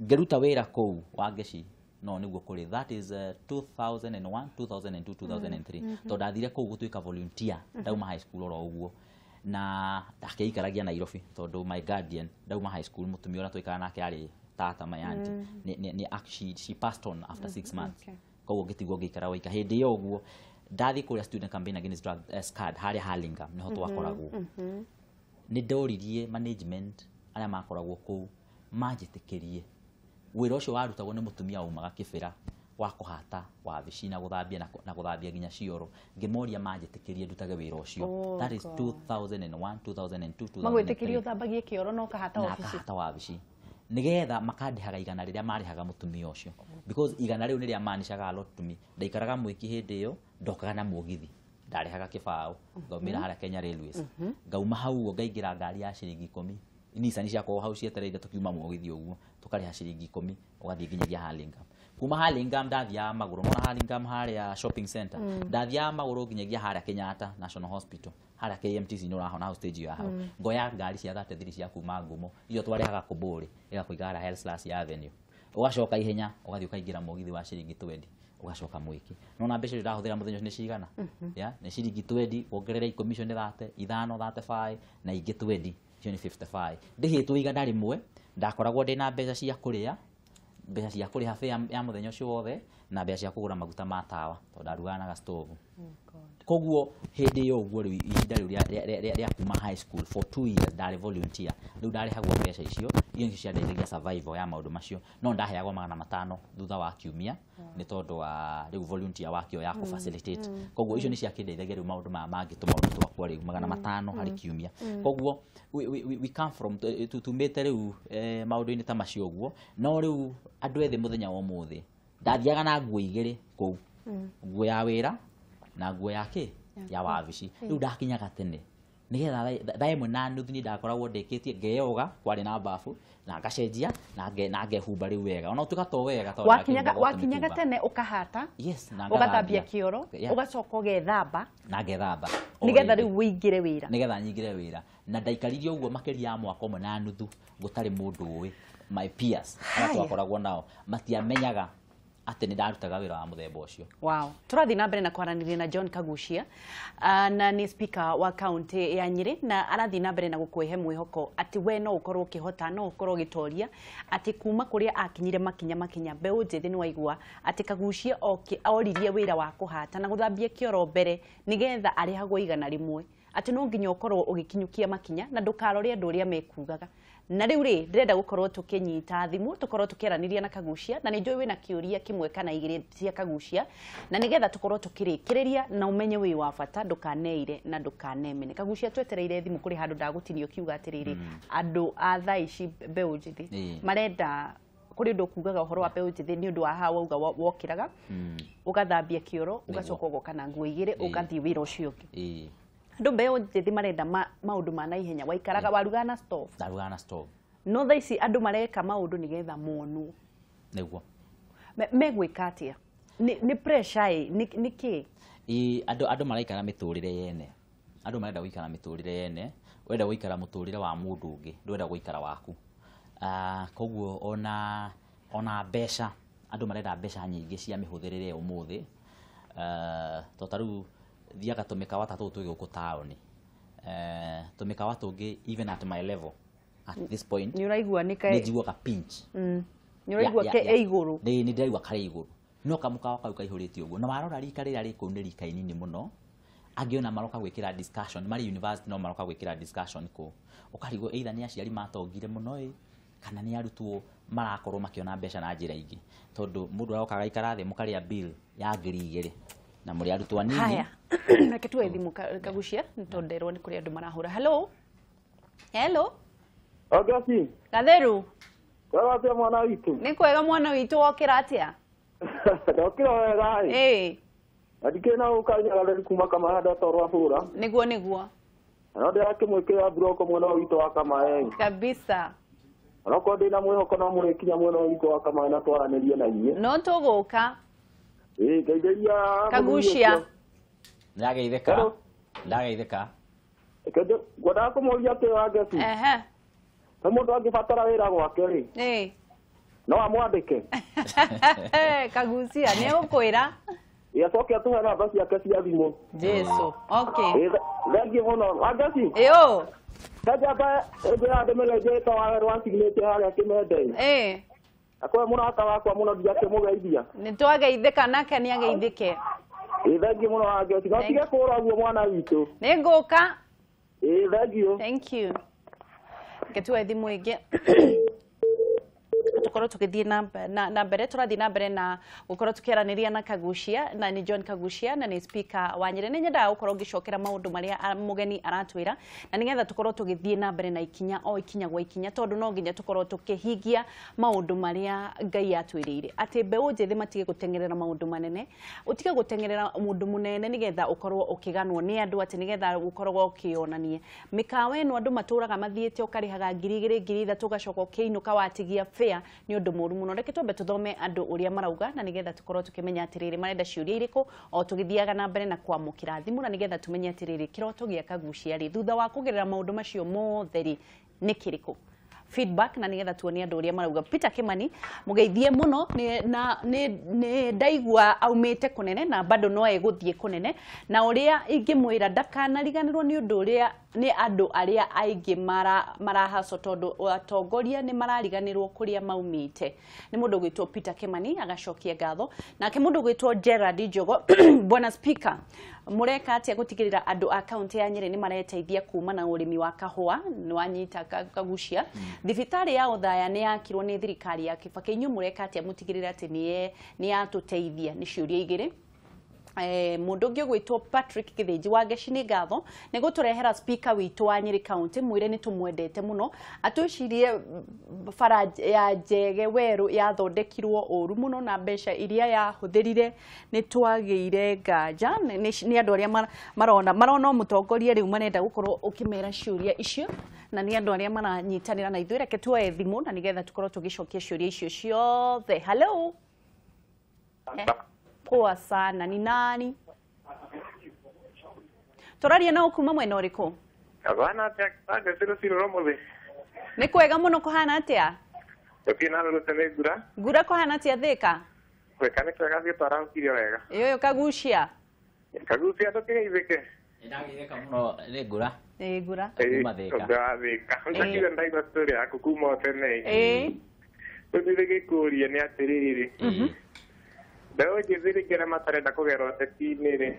Ngĩruta wĩra kũu Wangeci, no nĩguo kũrĩ, that is 2001, 2002, 2003, tondũ ndathire kũu gũtuĩka volunteer ndauma high school oro ũguo, na ndakĩikaragia Nairobi tondũ my guardian ndauma high school, mũtumia ũrĩa twaikara nake arĩ tata, my auntie, nĩ she passed on after 6 months. Koguo ngĩtigwo ngĩikara waika hĩndĩ ĩyo ũguo. Ndathiĩ kũrĩa Student Campaign Against Drug, SCAD, harĩa Hurlingham nĩho twakoragwo. Nĩ ndoririe management arĩa makoragwo kũu manjĩtĩkĩrie wĩra ũcio warutagwo nĩ mũtumia waumaga Kĩbĩra wa kũhata wabici na gũthambia na gũthambia nginya cioro. Ngĩmoria manjĩtĩkĩrie ndutage wĩra ũcio. Oh, That is God. 2001, 2002, Magwĩtĩkĩrie 2003. ũthambagie kĩoro na ũkahata Na obici? akahata wabici, nigetha makandĩhaga igana rĩrĩa marĩhaga mũtumia ũcio, because igana rĩu nĩrĩa maanishaga a lot to me. Ndaikaraga mwĩki hĩndĩ ĩyo, ndokaga na mũgithi, ndarĩhaga kĩbaũ, ngaumĩra harĩa Kenya Railways, ngauma hau ũguo ngaingĩra ngari ya ciringi 10, Nissan ciakorwo hau cietereire. Tukiuma mũgithi ũguo tũkarĩha ciringi 10, ũgathiĩ nginyagia Hurlingham. Kuma Hurlingham ndathiaga magũrũ, nona Hurlingham harĩa shopping center, ndathiaga magũrũ nginyagia harĩa Kenyatta National Hospital, harĩa KMTC, nĩ ũrahona hau stage ya hau. Ngoya ngari cia 33 cia kuma Ngumo, icio twarĩhaga kũbũrĩ, ĩgakũiga harĩa Helslas Avenue, ũgacoka ihenya ũgathiĩ ũkaingĩra mũgithi wa ciringi 20, ũgacoka mwĩki. Nona mbeca icio ndahũthĩra mũthenya ũcio nĩ cigana? Ya nĩ ciringi 20, wongerere 10, icio nĩ 35, 35, na ingĩ 20, icio nĩ 55. Ndĩhĩtwo 100, ndakoragwo ndĩna mbeca cia kũrĩa, mbeca cia kũrĩha fare ya mũthenya ũcio wothe, na mbeca cia kũgũra maguta ma tawa tondũ ndarugaga na gastovu. Koguo hĩndĩ ĩyo ũguo rĩu, ihinda rĩu rĩa kuma high school, for 2 years ndarĩ volunteer. Rĩu ndarĩhagwo mbeca icio, icio nĩcio ciandeithagia survival ya maũndũ macio, no ndaheagwo 500 thutha wa kiumia nĩ tondũ wa rĩu volunteer wakĩo ya kũ facilitate. Koguo icio nĩ ciakĩndeithagia rĩu maũndũ maya mangĩ, tũmaũndũ twakwa rĩu, 500 harĩ kiumia. Koguo we come from, tumĩte rĩu maũndũ-inĩ ta macio ũguo. No rĩu andũ ethĩ mũthenya wa ũmũthĩ, ndathiaga na nguo igĩrĩ kũu, nguo ya wĩra na nguo ya kĩ ya wabici. Rĩu ndakinyaga tene nigetha thaa 1:30 nĩ ndakoragwo ndĩkĩtie, ngeyoga, kwarĩ na bafu, na ngacenjia na ngehumba rĩu wega, ona ũtuĩka to wega tondũ Wakinyaga ndakĩhumbaga o wakinyaga tũmĩtumba. tene ũkahata, Yes, na ũgathambia ngathambia. kĩoro, ũgacoka ũgethamba, Na ngethamba o nĩgetha rĩngĩ. Rĩu wĩingĩre wĩra. Nĩgetha nyingĩre wĩra. Na ndaikaririe ũguo makĩria ya mwaka ũmwe na nuthu gũtarĩ mũndũ ũĩ. My peers arĩa Haya. twakoragwo nao matiamenyaga atĩ nĩ ndarutaga wĩra wa mũthemba ũcio. Wow. Tũrathiĩ na mbere na kwaranĩria na John Kagucia, na nĩ speaker wa kaunti ya Nyĩrĩ, na arathiĩ na mbere na gũkũhe mwĩhoko atĩ we no ũkorwo ũkĩhota, no ũkorwo ũgĩtoria, atĩ kuma kũrĩa akinyire makinya makinya. Mbeũ njĩthĩ, nĩ waigua atĩ Kagucia oririe wĩra wa kũhata na gũthambia kĩoro mbere nĩgetha arĩhagwo 100, atĩ no nginya ũkorwo ũgĩkinyũkia makinya na ndũkarore andũ ũrĩa mekugaga. Na rĩu rĩ, ndĩrenda gũkorwo tũkĩnyita thimũ, tũkorwo tũkĩaranĩria na Kagucia, na nĩ njũĩ wĩna kĩũria kĩmwe kana igĩrĩ cia Kagucia, na nĩgetha tũkorwo tũkĩrĩkĩrĩria na ũmenye wĩ wa bata, ndũkaneire na ndũkanemene. Kagucia, twetereire thimũ, kũrĩ handũ ndagũtinia ũkiuga atĩrĩrĩ, andũ a thaa ici, mbeũ njĩthĩ marenda, kũrĩ ũndũ ũkugaga ũhoro wa mbeũ njĩthĩ nĩ ũndũ wa haha wauga wokĩraga ũgathambia kĩoro, ũgacoka ũgoka na nguo igĩrĩ, ũgathiĩ wĩra ũcio ũngĩ. Andũ mbeũ njĩthĩ marenda maũndũ ma naihenya. Waikaraga warugaga na stove? Ndarugaga na stove. No thaa ici andũ mareka maũndũ nĩgetha monwo. Nĩguo. Megwĩka atĩa? Nĩ pressure ĩ nĩ kĩ? Ĩ, andũ maraikara mĩtũrĩre yene. Andũ marenda gũikara mĩtũrĩre yene. Wenda gũikara mũtũrĩre wa mũndũ ũngĩ, ndwenda gũikara waku. Koguo ona mbeca, andũ marenda mbeca nyingĩ cia mĩhũthĩrĩre ya ũmũthĩ. To ta rĩu thiaga tũmĩkawa ta tũtũ twĩ gũkũ taũni, tũmĩkawa tũngĩ, even at my level at this point, Nĩ ũraigua nĩ nĩ njiguaga pinch. Nĩ ũraigua ke ĩ igũrũ. Nĩ ndĩraigua karĩ igũrũ, no kamũkawa kau kaihũrĩte ũguo, na warora rika rĩrĩa rĩ kũu nĩ rika inini mũno. Angĩ ona maroka gwĩkĩra discussion marĩ university, no maroka gwĩkĩra discussion kũu, ũkarigwo either nĩ aciari matongire mũno ĩ, kana nĩ arutwo marakorwo makĩona mbeca na njĩra ingĩ, tondũ mũndũ aroka agaikara thĩ mũkarĩa bill ya 2000 na mũrĩ arutwo anini. Haya, reke tuoe thimũ, Kagucia, nĩ tondũ nderwo nĩ kũrĩ andũ marahũra. Hello, hello. Ogasi, Gatheru. Kwega atĩa mwana witũ? Nĩ kwega mwana witũ, wokĩra atĩa? Ndokĩra wega ĩ. Na ndikĩrĩ na gũka Gatheru kuma Kamae ndatwarwo bũra. Nĩguo, nĩguo. Na no ndĩrakĩmwĩkĩra mburoko mwena ũyũ witũ wa Kamae. Kabisa. Onokorwo ndĩna mwĩhoko no mũrĩkinya mwena ũyũ witũ wa Kamae na twaranĩrie na inyuĩ. No tũgũka. Ĩ, ngeithĩria Kagucia. Ndageithĩka. Ndageithĩka. Ngwendaga kũmũria atĩ Wangeci. Ehe. He mũndũ angĩbatara wĩra gwake rĩ. Ĩĩ. No amwandĩke. Kagucia nĩ egũkwĩra. Ĩ acoke atũhe namba ciake cia thimũ. Jesu. Okay. Ĩ thengiũ mũno. Wangeci. Ĩũ. He njamba ĩngĩ ya ndũmĩrĩri njĩtwo Wawerũ wa signature harĩa Kĩmende. Ĩĩ. Akwe mũrata wakwa mũno ndiakĩmũgeithia. Nĩ twageithĩka nake nĩ ageithĩke. Ĩ thengiũ mũno Wangeci. No tige kũũra ũguo mwana witũ. Nĩ ngũka. Ĩ thengiũ. Thank you. Reke tuoe thimũ ĩngĩ. Tukorwo tũgĩthiĩ na mbere, tũrathiĩ na mbere na gũkorwo tũkĩaranĩria na Kagucia, na nĩ John Kagucia na nĩ speaker wa Nyĩrĩ. Nĩ nyendaga gũkorwo ngĩcokera maũndũ marĩa mũgeni aratwĩra, na nĩgetha tũkorwo tũgĩthiĩ na mbere na ikinya o ikinya gwa ikinya, tondũ no nginya tũkorwo tũkĩhingia maũndũ marĩa Ngai atwĩrĩire, atĩ mbeũ njĩthĩ matige gũteng'erera maũndũ manene, ũtige gũteng'erera mũndũ mũnene nĩgetha ũkorwo ũkĩganwo nĩ andũ, atĩ nĩgetha ũkorwo ũkĩonania mĩkawa ĩno andũ matũraga mathiĩte ũkarĩhaga 2,000 3,000 ũgacoka ũkĩinũka watigia fare. Nĩ ũndũ mũũru mũno. Reke twambe tũthome andũ ũrĩa marauga, na nĩgetha tũkorwo tũkĩmenya atĩrĩrĩ marenda ciũria irĩkũ o tũgĩthiaga na mbere na kwamũkĩra thimũ, na nĩgetha tũmenye atĩrĩrĩ kĩroto gĩa Kagucia rĩ thutha wa kũgerera maũndũ macio mothe rĩ nĩ kĩrĩkũ. Feedback, na nĩgetha tuone andũ ũrĩa marauga. Peter Kimani mũgeithie mũno, nĩ ndaigua aumĩte kũnene na bado no egũthiĩ kũnene, na ũrĩa ingĩmwĩra ndakanariganĩrwo nĩ ũndũ ũrĩa nĩ andũ arĩa aingĩ marahaco, tondũ atongoria nĩ marariganĩrwo kũrĩa maumĩte. Nĩ mũndũ ũgwĩtwo Peter Kimani agacokia ngatho. Nake mũndũ ũgwĩtwo Gerard Njogo, Bwana Speaker, mũreka atĩa gũtigĩrĩra andũ a kaunti ya Nyĩrĩ nĩ mareteithia kuma na ũrĩmi wa kahũa? Nĩ wanyita Kagucia. Thibitarĩ ya Othaya nĩ yakirwo nĩ thirikari ya Kibaki, inyuĩ mũreka atĩa mũtigĩrĩre atĩ nĩ yatũteithia? Nĩ ciũria igĩrĩ. Mũndũ ũngĩ ũgwĩtwo Patrick Gĩthĩnji wa Ngeci, nĩ ngatho nĩ gũtũrehera speaker witũ wa Nyĩrĩ County, mwĩre nĩ tũmwendete mũno. Atwĩcirie bara ya Njege Werũ yathondekirwo ũru mũno na mbeca iria yahũthĩrire nĩ twagĩire nganja. Nĩ andũ arĩa marona mũtongoria rĩu marenda gũkorwo ũkĩmera ciũria icio, na nĩ andũ arĩa maranyitanĩra na ithuĩ. Reke tuoe thimũ na nĩgetha tũkorwo tũgĩcokia ciũria icio ciothe. Hello. Poa sana. Ni nani? Tũraria nao kuma mwena ũrĩkũ? Bwana atĩa? Nĩ kwega mũno. Kũhana atĩa? Gũtirĩ na rũrũte nĩ ngura. Ngura kũhana atĩa Thĩka? Gwĩka nĩ kwega biũ, twarahũkirie wega. Ĩũyũ Kagucia. Kagucia ndũkĩgeithĩke. Nĩndageithĩka mũno nĩ ngura. Ĩ ngura. Kuma Thĩka. Ũndũ wa Thĩka. Ndakiuga ndaigua story yaku kuma o tene. Ĩ. Rĩu nĩ gĩkũria nĩ atĩrĩrĩ. Mbeũ njĩthĩ rĩngĩ arĩa matarenda kũgera ũteti-inĩ rĩ,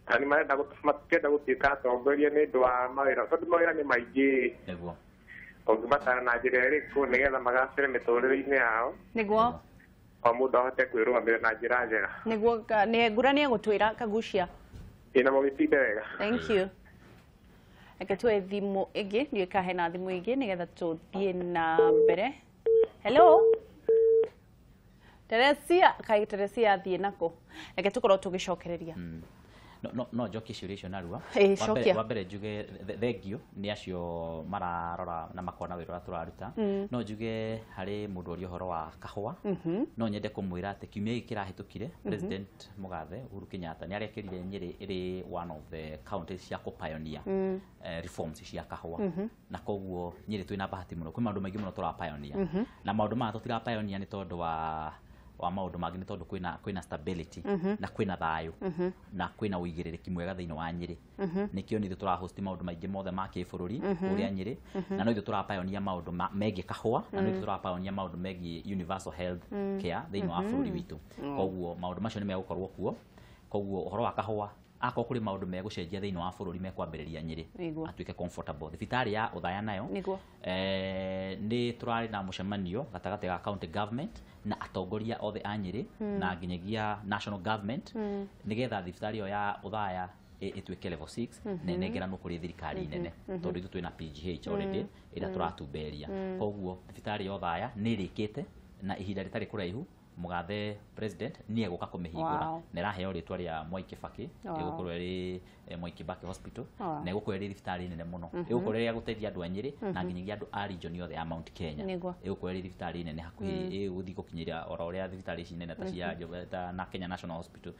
na nĩ marenda matirenda gũtuĩka atongoria nĩ ũndũ wa mawĩra, tondũ mawĩra nĩ maingĩ. Nĩguo. Ũngĩmatara na njĩra ĩrĩkũ nĩgetha magacĩre mĩtũrĩre-inĩ yao? Nĩguo. O mũndũ ahote kwĩrũgamĩrĩra na njĩra njega. Nĩguo. Nĩ ngura nĩ egũtwĩra Kagucia. Ĩ na mũgĩtinde wega. Thank you. Reke tuoe thimũ ĩngĩ, ndiũĩ kana hena thimũ ĩngĩ nĩgetha tũthiĩ na mbere. Hello. Teresia, kaĩ Teresia athiĩ nako? Reke tũkorwo tũgĩcokereria. No njokie ciũria icio narua. Cokia. Wa mbere njuge thengio nĩ acio mararora na makona wĩra ũrĩa tũraruta. No njuge harĩ mũndũ ũria ũhoro wa kahũa, no nyende kũmwĩra atĩ kiumia gĩkĩ kĩrahĩtũkire President Mũgathe Uhuru Kenyatta nĩ arekĩrire Nyĩrĩ ĩrĩ one of the counties cia kũ-pioneer reforms cia kahũa, na koguo Nyĩrĩ twĩna bahati mũno, kwĩ maũndũ maingĩ mũno tũra pioneer, na maũndũ maya tũtira pioneer nĩ tondũ wa maũndũ mangĩ, nĩ tondũ kwĩna stability na kwĩna thayũ na kwĩna ũigĩrĩrĩki mwega thĩinĩ wa Nyĩrĩ. Nĩkĩo nĩ ithuĩ tũrahost maũndũ maingĩ mothe ma kĩbũrũri kũrĩa Nyĩrĩ, na no ithuĩ tũrapioneer maũndũ megiĩ kahũa, na no ithuĩ tũrapioneer maũndũ megiĩ universal health care thĩinĩ wa bũrũri witũ. Koguo maũndũ macio nĩ megũkorwo kuo. Koguo ũhoro wa kahũa, akorwo kũrĩ maũndũ megũcenjia thĩinĩ wa bũrũri mekwambĩrĩria Nyĩrĩ, atuĩke comfortable. Thibitarĩ ya Othaya nayo, nĩ tũrarĩ na mũcemanio gatagatĩ ga county government na atongoria othe a Nyĩrĩ na nginyagia national government, nĩgetha thibitarĩ ĩyo ya Othaya ĩtuĩke level 6 na ĩnengeranwo kũrĩ thirikari nene, tondũ ithuĩ twĩna PGH already ĩrĩa tũratumberia. Koguo thibitarĩ ya Othaya nĩ ĩrĩkĩte, na ihinda rĩtarĩ kũraihu Mũgathe president nĩ egũka kũmĩhingũra. Na ĩraheo rĩtwa rĩa Mwai Kibaki, ĩgũkorwo ĩrĩ Mwai Kibaki Hospital, na ĩgũkorwo ĩrĩ thibitarĩ nene mũno. Ĩgũkorwo ĩrĩ ya gũteithia andũ a Nyĩrĩ na nginyagia andũ a region yothe ya Mount Kenya. Ĩgũkorwo ĩrĩ thibitarĩ nene hakuhĩ ĩgũthiĩ gũkinyĩra oro ũrĩa thibitarĩ ici nene ta cia ta na Kenya National Hospital,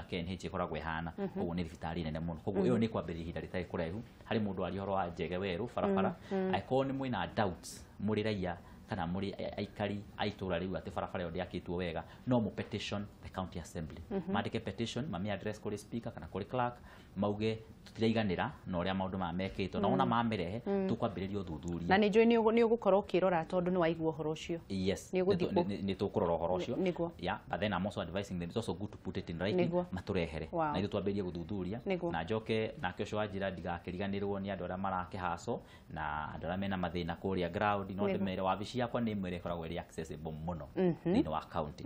KNH ĩkoragwo ĩhana. Koguo nĩ thibitarĩ nene mũno. Koguo ĩyo nĩ kwambĩrĩria ihinda rĩtarĩ kũraihu. Harĩ mũndũ aria ũhoro wa Njege Werũ barabara, angĩkorwo nĩ mwĩna doubts mũrĩ raia kana mũrĩ aikari a itũra rĩu atĩ barabara ĩyo ndĩakĩtwo wega, no mũ petition the county assembly. Mandĩke petition, mami address kũrĩ speaker kana kũrĩ clerk, mauge tũtiraiganĩra na ũrĩa maũndũ maya mekĩtwo, na wona mamĩrehe tũkwambĩrĩria ũthuthuria. Na nĩ njũĩ nĩ ũgũkorwo ũkĩrora tondũ nĩ waigua ũhoro ũcio. Yes, nĩ tũkũrora ũhoro ũcio. Yeah, but then I'm also advising them, it's also good to put it in writing, matũrehere na ithuĩ twambĩrĩrie gũthuthuria. Na njoke nake ũcio wanjĩra ndigakĩriganĩrwo nĩ andũ arĩa marakĩhaco na andũ arĩa mena mathĩna kũrĩa ground, no ndĩmere wabici yakwa nĩ ĩmwe ĩrĩa ĩkoragwo ĩrĩ accessible mũno thĩinĩ wa county.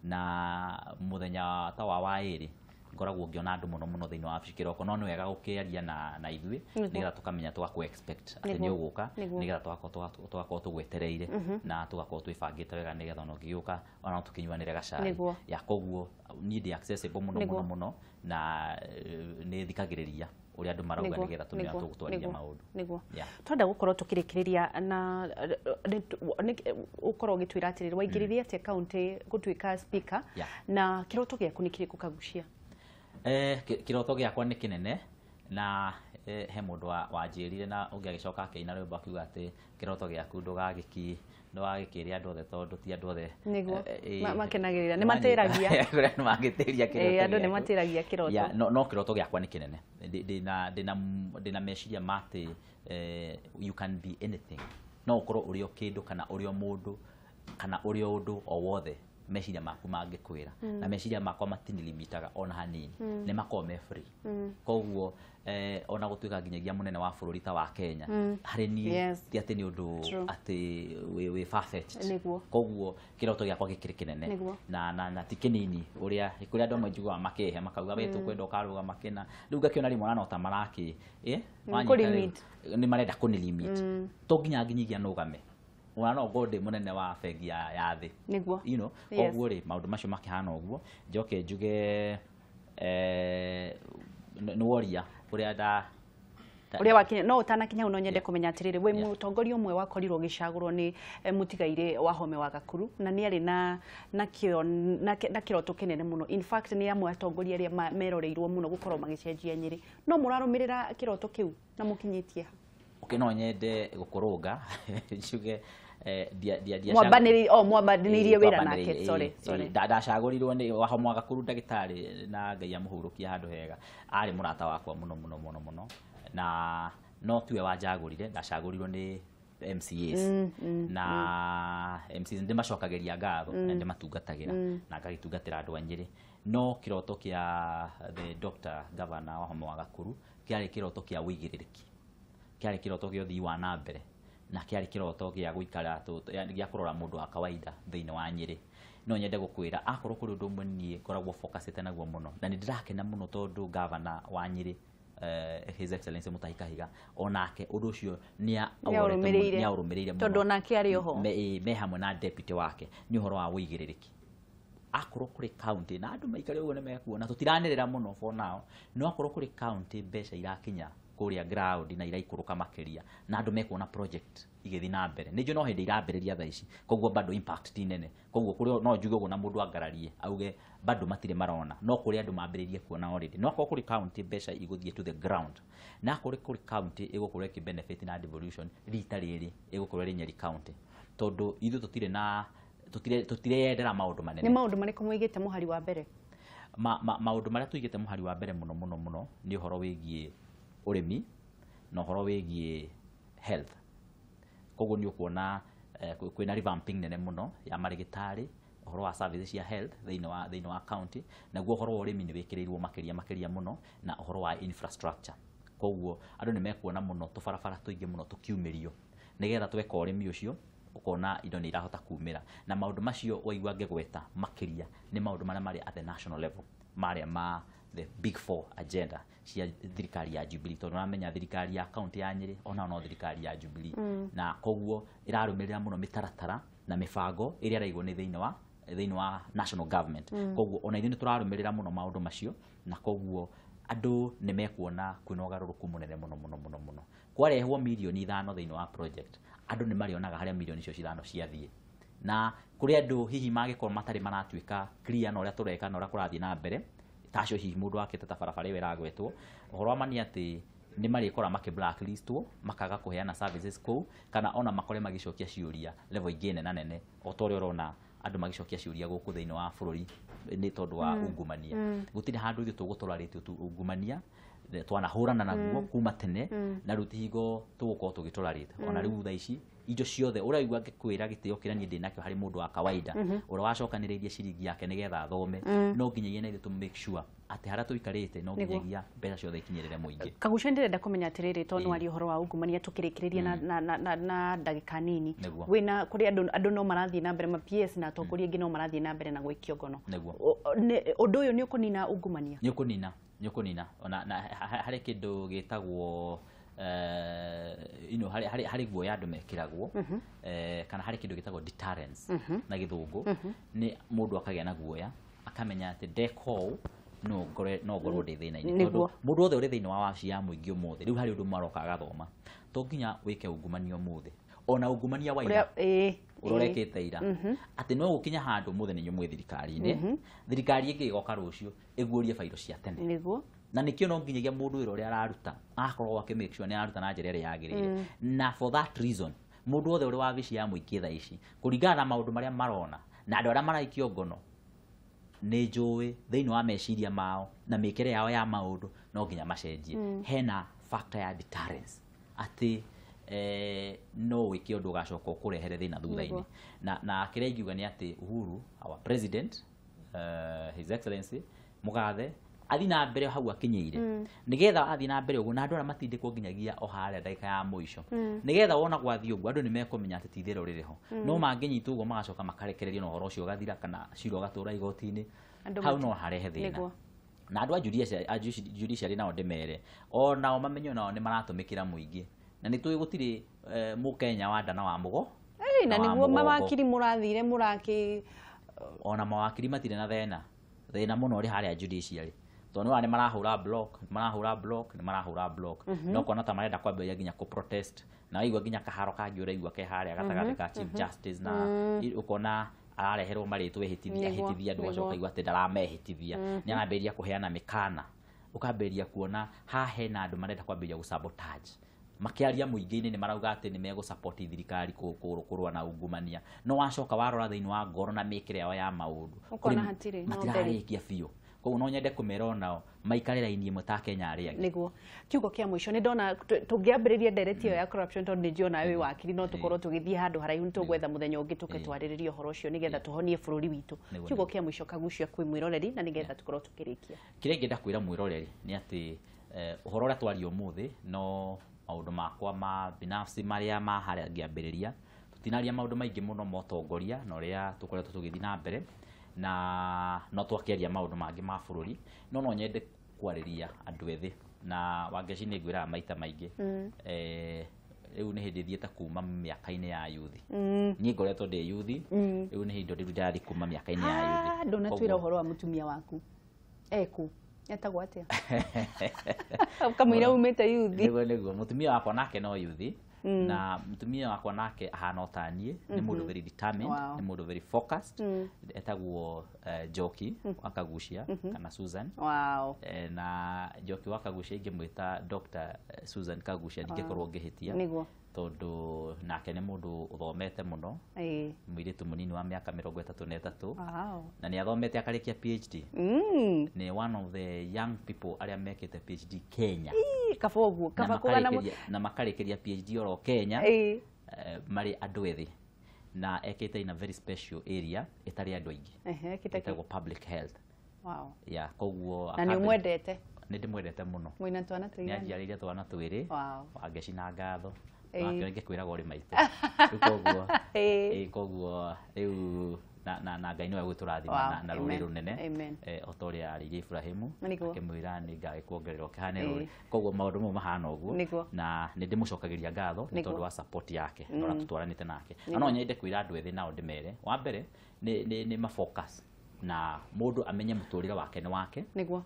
Na mũthenya ta wa ĩrĩ ngoragwo ngĩona andũ mũno mũno thĩinĩ wa wabici kĩroko, no nĩ wega gũkĩaria na ithuĩ nĩgetha tũkamenya tũgakũ expect atĩ nĩ ũgũka, nĩgetha tũgakorwo tũgwetereire na tũgakorwo twĩbangĩte wega, nĩgetha ona ũngĩgĩũka ona no tũkĩnyuanĩre gacai. Ya koguo niĩ ndĩ accessible mũno mũno mũno, na nĩ thikagĩrĩria ũrĩa andũ marauga nĩgetha tũmenya tũgũtwarithia maũndũ. Nĩguo twenda gũkorwo tũkĩrĩkĩrĩria na ũkorwo ũgĩtwĩra atĩrĩrĩ, waingĩrire atĩa county gũtuĩka speaker, na kĩroto gĩaku nĩ kĩrĩkũ Kaguchia? Kĩroto gĩakwa nĩ kĩnene, na he mũndũ wanjĩrire na ũngĩ agĩcoka akĩina rwĩmbo akiuga atĩ kĩroto gĩaku ndũgagĩkĩre andũ othe tondũ ti andũ othe makenagĩrĩra, nĩ matĩragia nĩ magĩtĩria kĩroto, andũ nĩ matĩragia kĩroto. No kĩroto gĩakwa nĩ kĩnene. Ndĩna meciria ma atĩ you can be anything, no ũkorwo ũrĩ o kĩndũ kana ũrĩ o mũndũ kana ũrĩ o ũndũ o wothe meciria maku mangĩkwĩra, na meciria makwa matinilimitaga ona hanini, nĩ makoragwo me free. Koguo ona gũtuĩka nginyagia mũnene wa bũrũri ta wa Kenya, harĩ niĩ ti atĩ nĩ ũndũ atĩ wĩ far-fetched. Koguo kĩroto gĩakwa gĩkĩrĩ kĩnene na ti kĩnini ũrĩa kũrĩa andũ amwe njiguaga makĩhe makauga we tũkwenda ũkarũgama kĩna, rĩu ngakĩona rĩmwe ona no ta marakĩ nĩ marenda kũni limit, to nginya nginyagia nũgame ona no ngorwo ndĩ mũnene wa bengi ya thĩ, you know. Koguo rĩ maũndũ macio makĩhana ũguo, njoke njuge nĩ woria ũrĩa ũrĩa wakinya, no ũtanakinya hau no nyende kũmenya atĩrĩrĩ, wĩ mũtongoria ũmwe wakorirwo ũgĩcagũrwo nĩ mũtigairĩ Wahome wa Gakuru, na nĩ arĩ na kĩroto kĩnene mũno. In fact nĩ amwe atongoria arĩa meroreirwo mũno gũkorwo magĩcenjia Nyĩrĩ, no mũrarũmĩrĩra kĩroto kĩu na mũkinyĩtie ha? Okay, no nyende gũkũrũnga njuge mwambanĩirie wĩra nake, sorry. Ndacagũrirwo nĩ Wahome wa Gakuru ndagĩtarĩ, na Ngai amũhurũkie handũ hega, arĩ mũrata wakwa mũno mũno mũno mũno, na no tiwe wanjagũrire, ndacagũrirwo nĩ MCAs, na MCAs ndĩmacokagĩria ngatho na ndĩmatungatagĩra na ngagĩtungatĩra andũ a Nyĩrĩ. No kĩroto kĩa the Dr. Governor Wahome wa Gakuru kĩarĩ kĩroto kĩa ũigĩrĩrĩki, kĩarĩ kĩroto kĩa ũthii wa na mbere, na kĩarĩ kĩroto gĩa gũikara gĩa kũrora mũndũ wa kawaida thĩinĩ wa Nyĩrĩ. No nyende gũkwĩra akorwo kũrĩ ũndũ ũmwe niĩ ngoragwo focusĩte naguo mũno, na nĩ ndĩrakena mũno tondũ governor wa Nyĩrĩ His Excellency Mutahi Kahiga onake ũndũ ũcio nĩ aũrũmĩrĩire mũno, tondũ onake arĩ oho me hamwe na deputy wake, nĩ ũhoro wa ũigĩrĩrĩki. Akorwo kũrĩ county na andũ maikare ũguo nĩ mekuona, tũtiranĩrĩra mũno for now, no akorwo kũrĩ county mbeca irakinya kũrĩa ground na iraikũrũka makĩria, na andũ mekuona project igĩthiĩ na mbere, nĩ njũĩ no hĩndĩ irambĩrĩria thaa ici, koguo bado impact ti nene, koguo kũrĩ no njuge ũguo na mũndũ angararie auge bado matirĩ marona, no kũrĩ andũ mambĩrĩirie kuona already. No akorwo kũrĩ county mbeca igũthiĩ to the ground, na akorwo kũrĩ county ĩgũkorwo ĩkĩ benefit na devolution rita rĩrĩ ĩgũkorwo ĩrĩ Nyeri county, tondũ ithuĩ tũtirĩ na tũtireyendera maũndũ manene. Nĩ maũndũ marĩkũ mũigĩte mũhari wa mbere? Maũndũ marĩa tũigĩte mũhari wa mbere mũno mũno mũno nĩ ũhoro wĩgiĩ ũrĩmi na ũhoro wĩgiĩ health. Koguo nĩ ũkuona kwĩna revamping nene mũno ya marĩgĩtarĩ, ũhoro wa services cia health thĩinĩ wa county, naguo ũhoro wa ũrĩmi nĩ wĩkĩrĩirwo makĩria mũno, na ũhoro wa infrastructure. Koguo andũ nĩ mekuona mũno tũbarabara tũingĩ mũno tũkiumĩrio, nĩgetha tweka ũrĩmi ũcio ũkona indo nĩ irahota kumĩra. Na maũndũ macio waigua ngĩgweta makĩria nĩ maũndũ marĩa marĩ at the national level, marĩa ma the big four agenda cia thirikari ya Jubilee, tondũ ũramenya thirikari ya county ya Nyĩrĩ ona no thirikari ya Jubilee, na koguo ĩrarũmĩrĩra mũno mĩtaratara na mĩbango ĩrĩa ĩraigwo nĩ thĩinĩ wa thĩinĩ wa national government. Koguo ona ithuĩ nĩ tũrarũmĩrĩra mũno maũndũ macio, na koguo andũ nĩ mekuona kwĩna ũgarũrũku mũnene mũno mũno mũno mũno. Kwarehwo mirioni 5 thĩinĩ wa project, andũ nĩ marĩonaga harĩa mirioni icio 5 ciathiĩ. Na kũrĩ andũ hihi mangĩkorwo matarĩ maratuĩka clear na ũrĩa tũreka na ũrĩa kũrathiĩ na mbere, tacio hihi mũndũ wakĩte ta barabara ĩyo ĩragwetwo, ũhoro wa ma nĩ atĩ nĩ marĩkora makĩ blacklistwo, makaga kũheana services kũu, kana ona makore magĩcokia ciũria level ingĩ nene nene, o ta ũrĩa ũrona andũ magĩcokia ciũria gũkũ thĩinĩ wa bũrũri nĩ tondũ wa ungumania. Gũtirĩ handũ ithuĩ tũgũtolerate ungumania, twanahũrana naguo kuma tene, na rĩu ti hingo tũgũkorwo tũgĩtolerate. Ona rĩu thaa ici indo ciothe ũraigua ngĩkwĩra gĩtĩo kĩrĩa niĩ ndĩnakĩo harĩ mũndũ wa kawaida ũrĩa wacokanĩrĩirie ciringi yake nĩgetha athome, no nginyagia na ithuĩ tũ make sure atĩ harĩa tũikarĩte no nginyagia mbeca ciothe ikinyĩrĩre mũingĩ. Kagucia, ndĩrenda kũmenya atĩrĩrĩ, tondũ waria ũhoro wa ungumania tũkĩrĩkĩrĩria na ndagĩka nini, wĩna kũrĩ andũ no marathiĩ na mbere, ma PS na atongoria angĩ no marathiĩ na mbere na gwĩkio ngono. Ũndũ ũyũ nĩ ũkũnina ungumania? Nĩ ũkũnina, nĩ ũkũnina. Ona harĩ kĩndũ gĩtagwo harĩ guoya andũ mekĩragwo, kana harĩ kĩndũ gĩtagwo deterrence na gĩthũngũ, nĩ mũndũ akagĩa na guoya akamenya atĩ ndeka ũũ no ngorwo ndĩ thĩna-inĩ. Tondũ mũndũ wothe ũrĩ thĩinĩ wa wabici ya mũingĩ ũmũthĩ, rĩu harĩ ũndũ maroka agathoma, to nginya wĩke ungumania ũmũthĩ, ona ungumania wa ira ũrĩa ũrekĩte ira, atĩ no gũkinya handũ ũmũthĩ nĩ inyuĩ mwĩ thirikari-inĩ, thirikari ĩngĩ ĩgoka rũciũ ĩguũrie bairo cia tene. Na nĩkĩo no nginyagia mũndũ wĩra ũrĩa araruta akorwo akĩ make sure nĩ araruta na njĩra ĩrĩa yagĩrĩire. Na for that reason mũndũ wothe ũrĩ wabici ya mũingĩ thaa ici, kũringana na maũndũ marĩa marona na andũ arĩa maraikio ngono, nĩ njũĩ thĩinĩ wa meciria mao na mĩkĩre yao ya maũndũ no nginya macenjie. Hena factor ya deterrence atĩ no wĩke ũndũ ũgacoka ũkũrehere thĩna thutha-inĩ. Na kĩrĩa ingiuga nĩ atĩ Uhuru, our president, His Excellency Mũgathe, athiĩ na mbere hau akinyĩire, nĩgetha athiĩ na mbere ũguo na andũ arĩa matindĩkwo nginyagia o harĩa ndagĩka ya mũico, nĩgetha wona gwathiĩ ũguo andũ nĩ mekũmenya atĩ ti itherũ rĩrĩ ho. No mangĩnyitwo ũguo magacoka makarekererio na ũhoro ũcio ũgathira, kana cira ũgatũra igoti-inĩ, hau no harehe thĩna. Na andũ a judiciary nao ndĩmere o nao mamenye nao nĩ maratũmĩkĩra mũingĩ, na nĩ tũĩ gũtirĩ mũkenya wa nda na wa mũgo, na nĩguo mawakiri mũrathire mũrakĩ, ona mawakiri matirĩ na thĩna thĩna mũno ũrĩ harĩa judiciary, tondũ nĩ marahũra block, marahũra block, nĩ marahũra block, no kuona ta marenda kwambĩrĩria nginya kũ protest, na waigua nginya kaharo kangĩ ũraigua ke harĩa gatagatĩ ka Chief Justice, na ũkona arareherwo marĩtwa ehĩtithia ehĩtithia, andũ gacoka igua atĩ ndaramehĩtithia, nĩ arambĩrĩria kũheana mĩkana, ũkambĩrĩria kuona haha hena andũ marenda kwambĩrĩria gũ sabotage. Makĩaria mũingĩ-inĩ nĩ marauga atĩ nĩ megũ-support thirikari kũrũa na ungumania, no wacoka warora thĩinĩ wa ngoro na mĩkĩre yao ya maũndũ matirarĩkia biũ. Koguo no nyende kũmera onao maikare raini ĩmwe ta Kenya arĩa angĩ. Nĩguo kiugo kĩa mũico nĩ ndona tũngĩambĩrĩria ndereti ĩyo ya corruption, tondũ nĩ njũĩ wĩ wakiri, no tũkorwo tũgĩthiĩ handũ haraihu, nĩ tũgwetha mũthenya ũngĩ tũke twarĩrĩrie ũhoro ũcio nĩgetha tũhonie bũrũri witũ. Kiugo kĩa mũico Kagucia kwĩ mwĩroreri, na nĩgetha tũkorwo tũkĩrĩkia. Kĩrĩa ingĩenda kwĩra mwĩroreri nĩ atĩ ũhoro ũrĩa twaria ũmũthĩ no maũndũ makwa ma binafsi marĩa ma harĩa ngĩambĩrĩria, tũtinaria maũndũ maingĩ mũno ma ũtongoria na ũrĩa tũkoretwo tũgĩthiĩ na mbere, na no twakĩaria maũndũ mangĩ ma bũrũri, no no nyende kwarĩria andũ ethĩ, na Wangeci nĩ ngwĩraga maita maingĩ, rĩu nĩ hĩndĩ thiĩte kuma mĩaka-inĩ ya yuthi. Niĩ ngoretwo ndĩ yuthi, rĩu nĩ hĩndĩ ndĩrathiĩ kuma mĩaka-inĩ ya yuthi. Ndũnatwĩra ũhoro wa mũtumia waku eku etagwo atĩa? Kamũira umĩte yuthi. Nĩguo nĩguo, mũtumia wakwa nake no yuthi, na mũtumia wakwa nake ahana o ta niĩ, nĩ mũndũ very determined, nĩ mũndũ very focused, etagwo Njoki wa Kagucia kana Susan. Na Njoki wa Kagucia ingĩmwĩta Dr. Susan Kagucia ndingĩkorwo ngĩhĩtia, tondũ nake nĩ mũndũ ũthomete mũno, mũirĩtu mũnini wa mĩaka 33, na nĩ athomete akarĩkia PhD. Nĩ one of the young people arĩa mekĩte PhD Kenya. Kaba ũguo, kaba kũgana na makarĩkĩria PhD oro Kenya, marĩ andũ ethĩ, na ekĩte in a very special area ĩtarĩ andũ aingĩ, ĩtagwo public health. Yeah, koguo na nĩ ũmwendete? Nĩ ndĩmwendete mũno. Mwĩna twana tũigana? Nĩ anjiarĩire twana twĩrĩ, Wangeci na Ngatho. Wakĩona ngĩkwĩraga ũrĩ maitũ. Rĩu koguo, koguo rĩu Na Ngai nĩwe ũgĩtũrathima na rũrĩrĩ rũnene o ta ũrĩa arĩirie Ibrahimu akĩmwĩra nĩ ngagĩkuongerera ũkĩhane rũrĩrĩ. Koguo maũndũ mau mahana ũguo, na nĩ ndĩmũcokagĩria ngatho nĩ tondũ wa support yake na ũrĩa tũtwaranĩte nake. Na no nyende kwĩra andũ ethĩ nao ndĩmere, wa mbere nĩ mafocus na mũndũ amenye mũtũrĩre wake nĩ wake,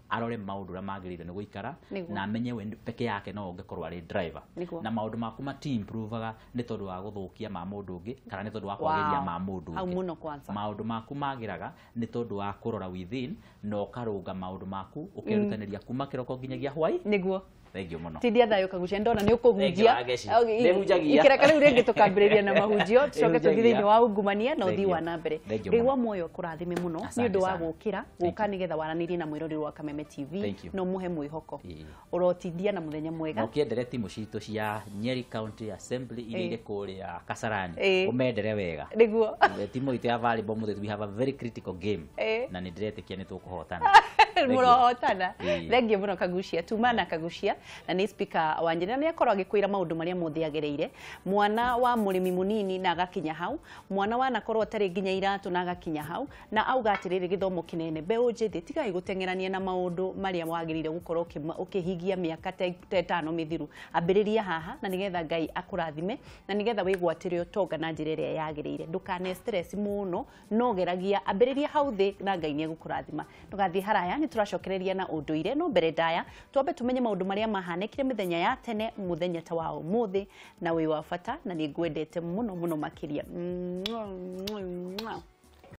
arore maũndũ ũrĩa magĩrĩire nĩ gũikara, na amenye we peke yake no ũngĩkorwo arĩ driver, na maũndũ maku mati improvaga nĩ tondũ wa gũthũkia ma mũndũ ũngĩ kana nĩ tondũ wa kwagĩria ma mũndũ ũngĩ. Maũndũ maku magĩraga nĩ tondũ wa kũrora within na ũkarũnga maũndũ maku ũkerutanĩria kuma kĩroko nginyagia hwaĩ. Nĩguo. Thengiũ mũno. Tindia thayũ Kagucia, ndona nĩ ũkũhunjia. Ikĩreka rĩu rĩngĩ tũkambĩrĩria na mahunjio, tũcoke tũthiĩ thĩinĩ wa ungumania na ũthii wa na mbere. Ngai wa muoyo akũrathime mũno nĩ ũndũ wa gũkĩra gũka nĩgetha waranĩrie na mwĩroreri wa Kameme TV na ũmũhe mwĩhoko. Ũrotindia na mũthenya mwega. Na ũkĩendere timu citũ cia Nyeri County Assembly iria irĩ kũrĩa Kasarani, ũmendere wega. Nĩguo. Timu itũ ya volleyball mũthĩ, we have a very critical game na nĩ ndĩretĩkia nĩ tũkũhotana. Mũrohotana. Thengiũ mũno Kagucia. Tuma na Kagucia na nĩ speaker wa Nyeri, na nĩ akorwo agĩkwĩra maũndũ marĩa mothe agereire. Mwana wa mũrĩmi mũnini na agakinya hau, mwana wanakorwo atarĩ nginya iratũ na agakinya hau, na auga atĩrĩrĩ gĩthomo kĩnene, mbeũ njĩthĩ tigai gũteng'erania na maũndũ marĩa wagĩrĩire gũkorwo ũkĩhingia mĩaka ta ĩtano mĩthiru. Ambĩrĩria haha na nĩgetha Ngai akũrathime na nĩgetha wĩgwatĩre ũtonga na njĩra ĩrĩa yagĩrĩire. Ndũkane stress mũno, no geragia, ambĩrĩria hau thĩ na Ngai nĩ egũkũrathima. Ndũgathiĩ haraya, nĩ tũracokereria na ũndũire, no mbere ndaya twambe tũmenye maũndũ marĩa mahanĩkire mĩthenya ya tene, mũthenya ta wa ũmũthĩ, na wĩ wa bata na nĩ ngwendete mũno mũno makĩria.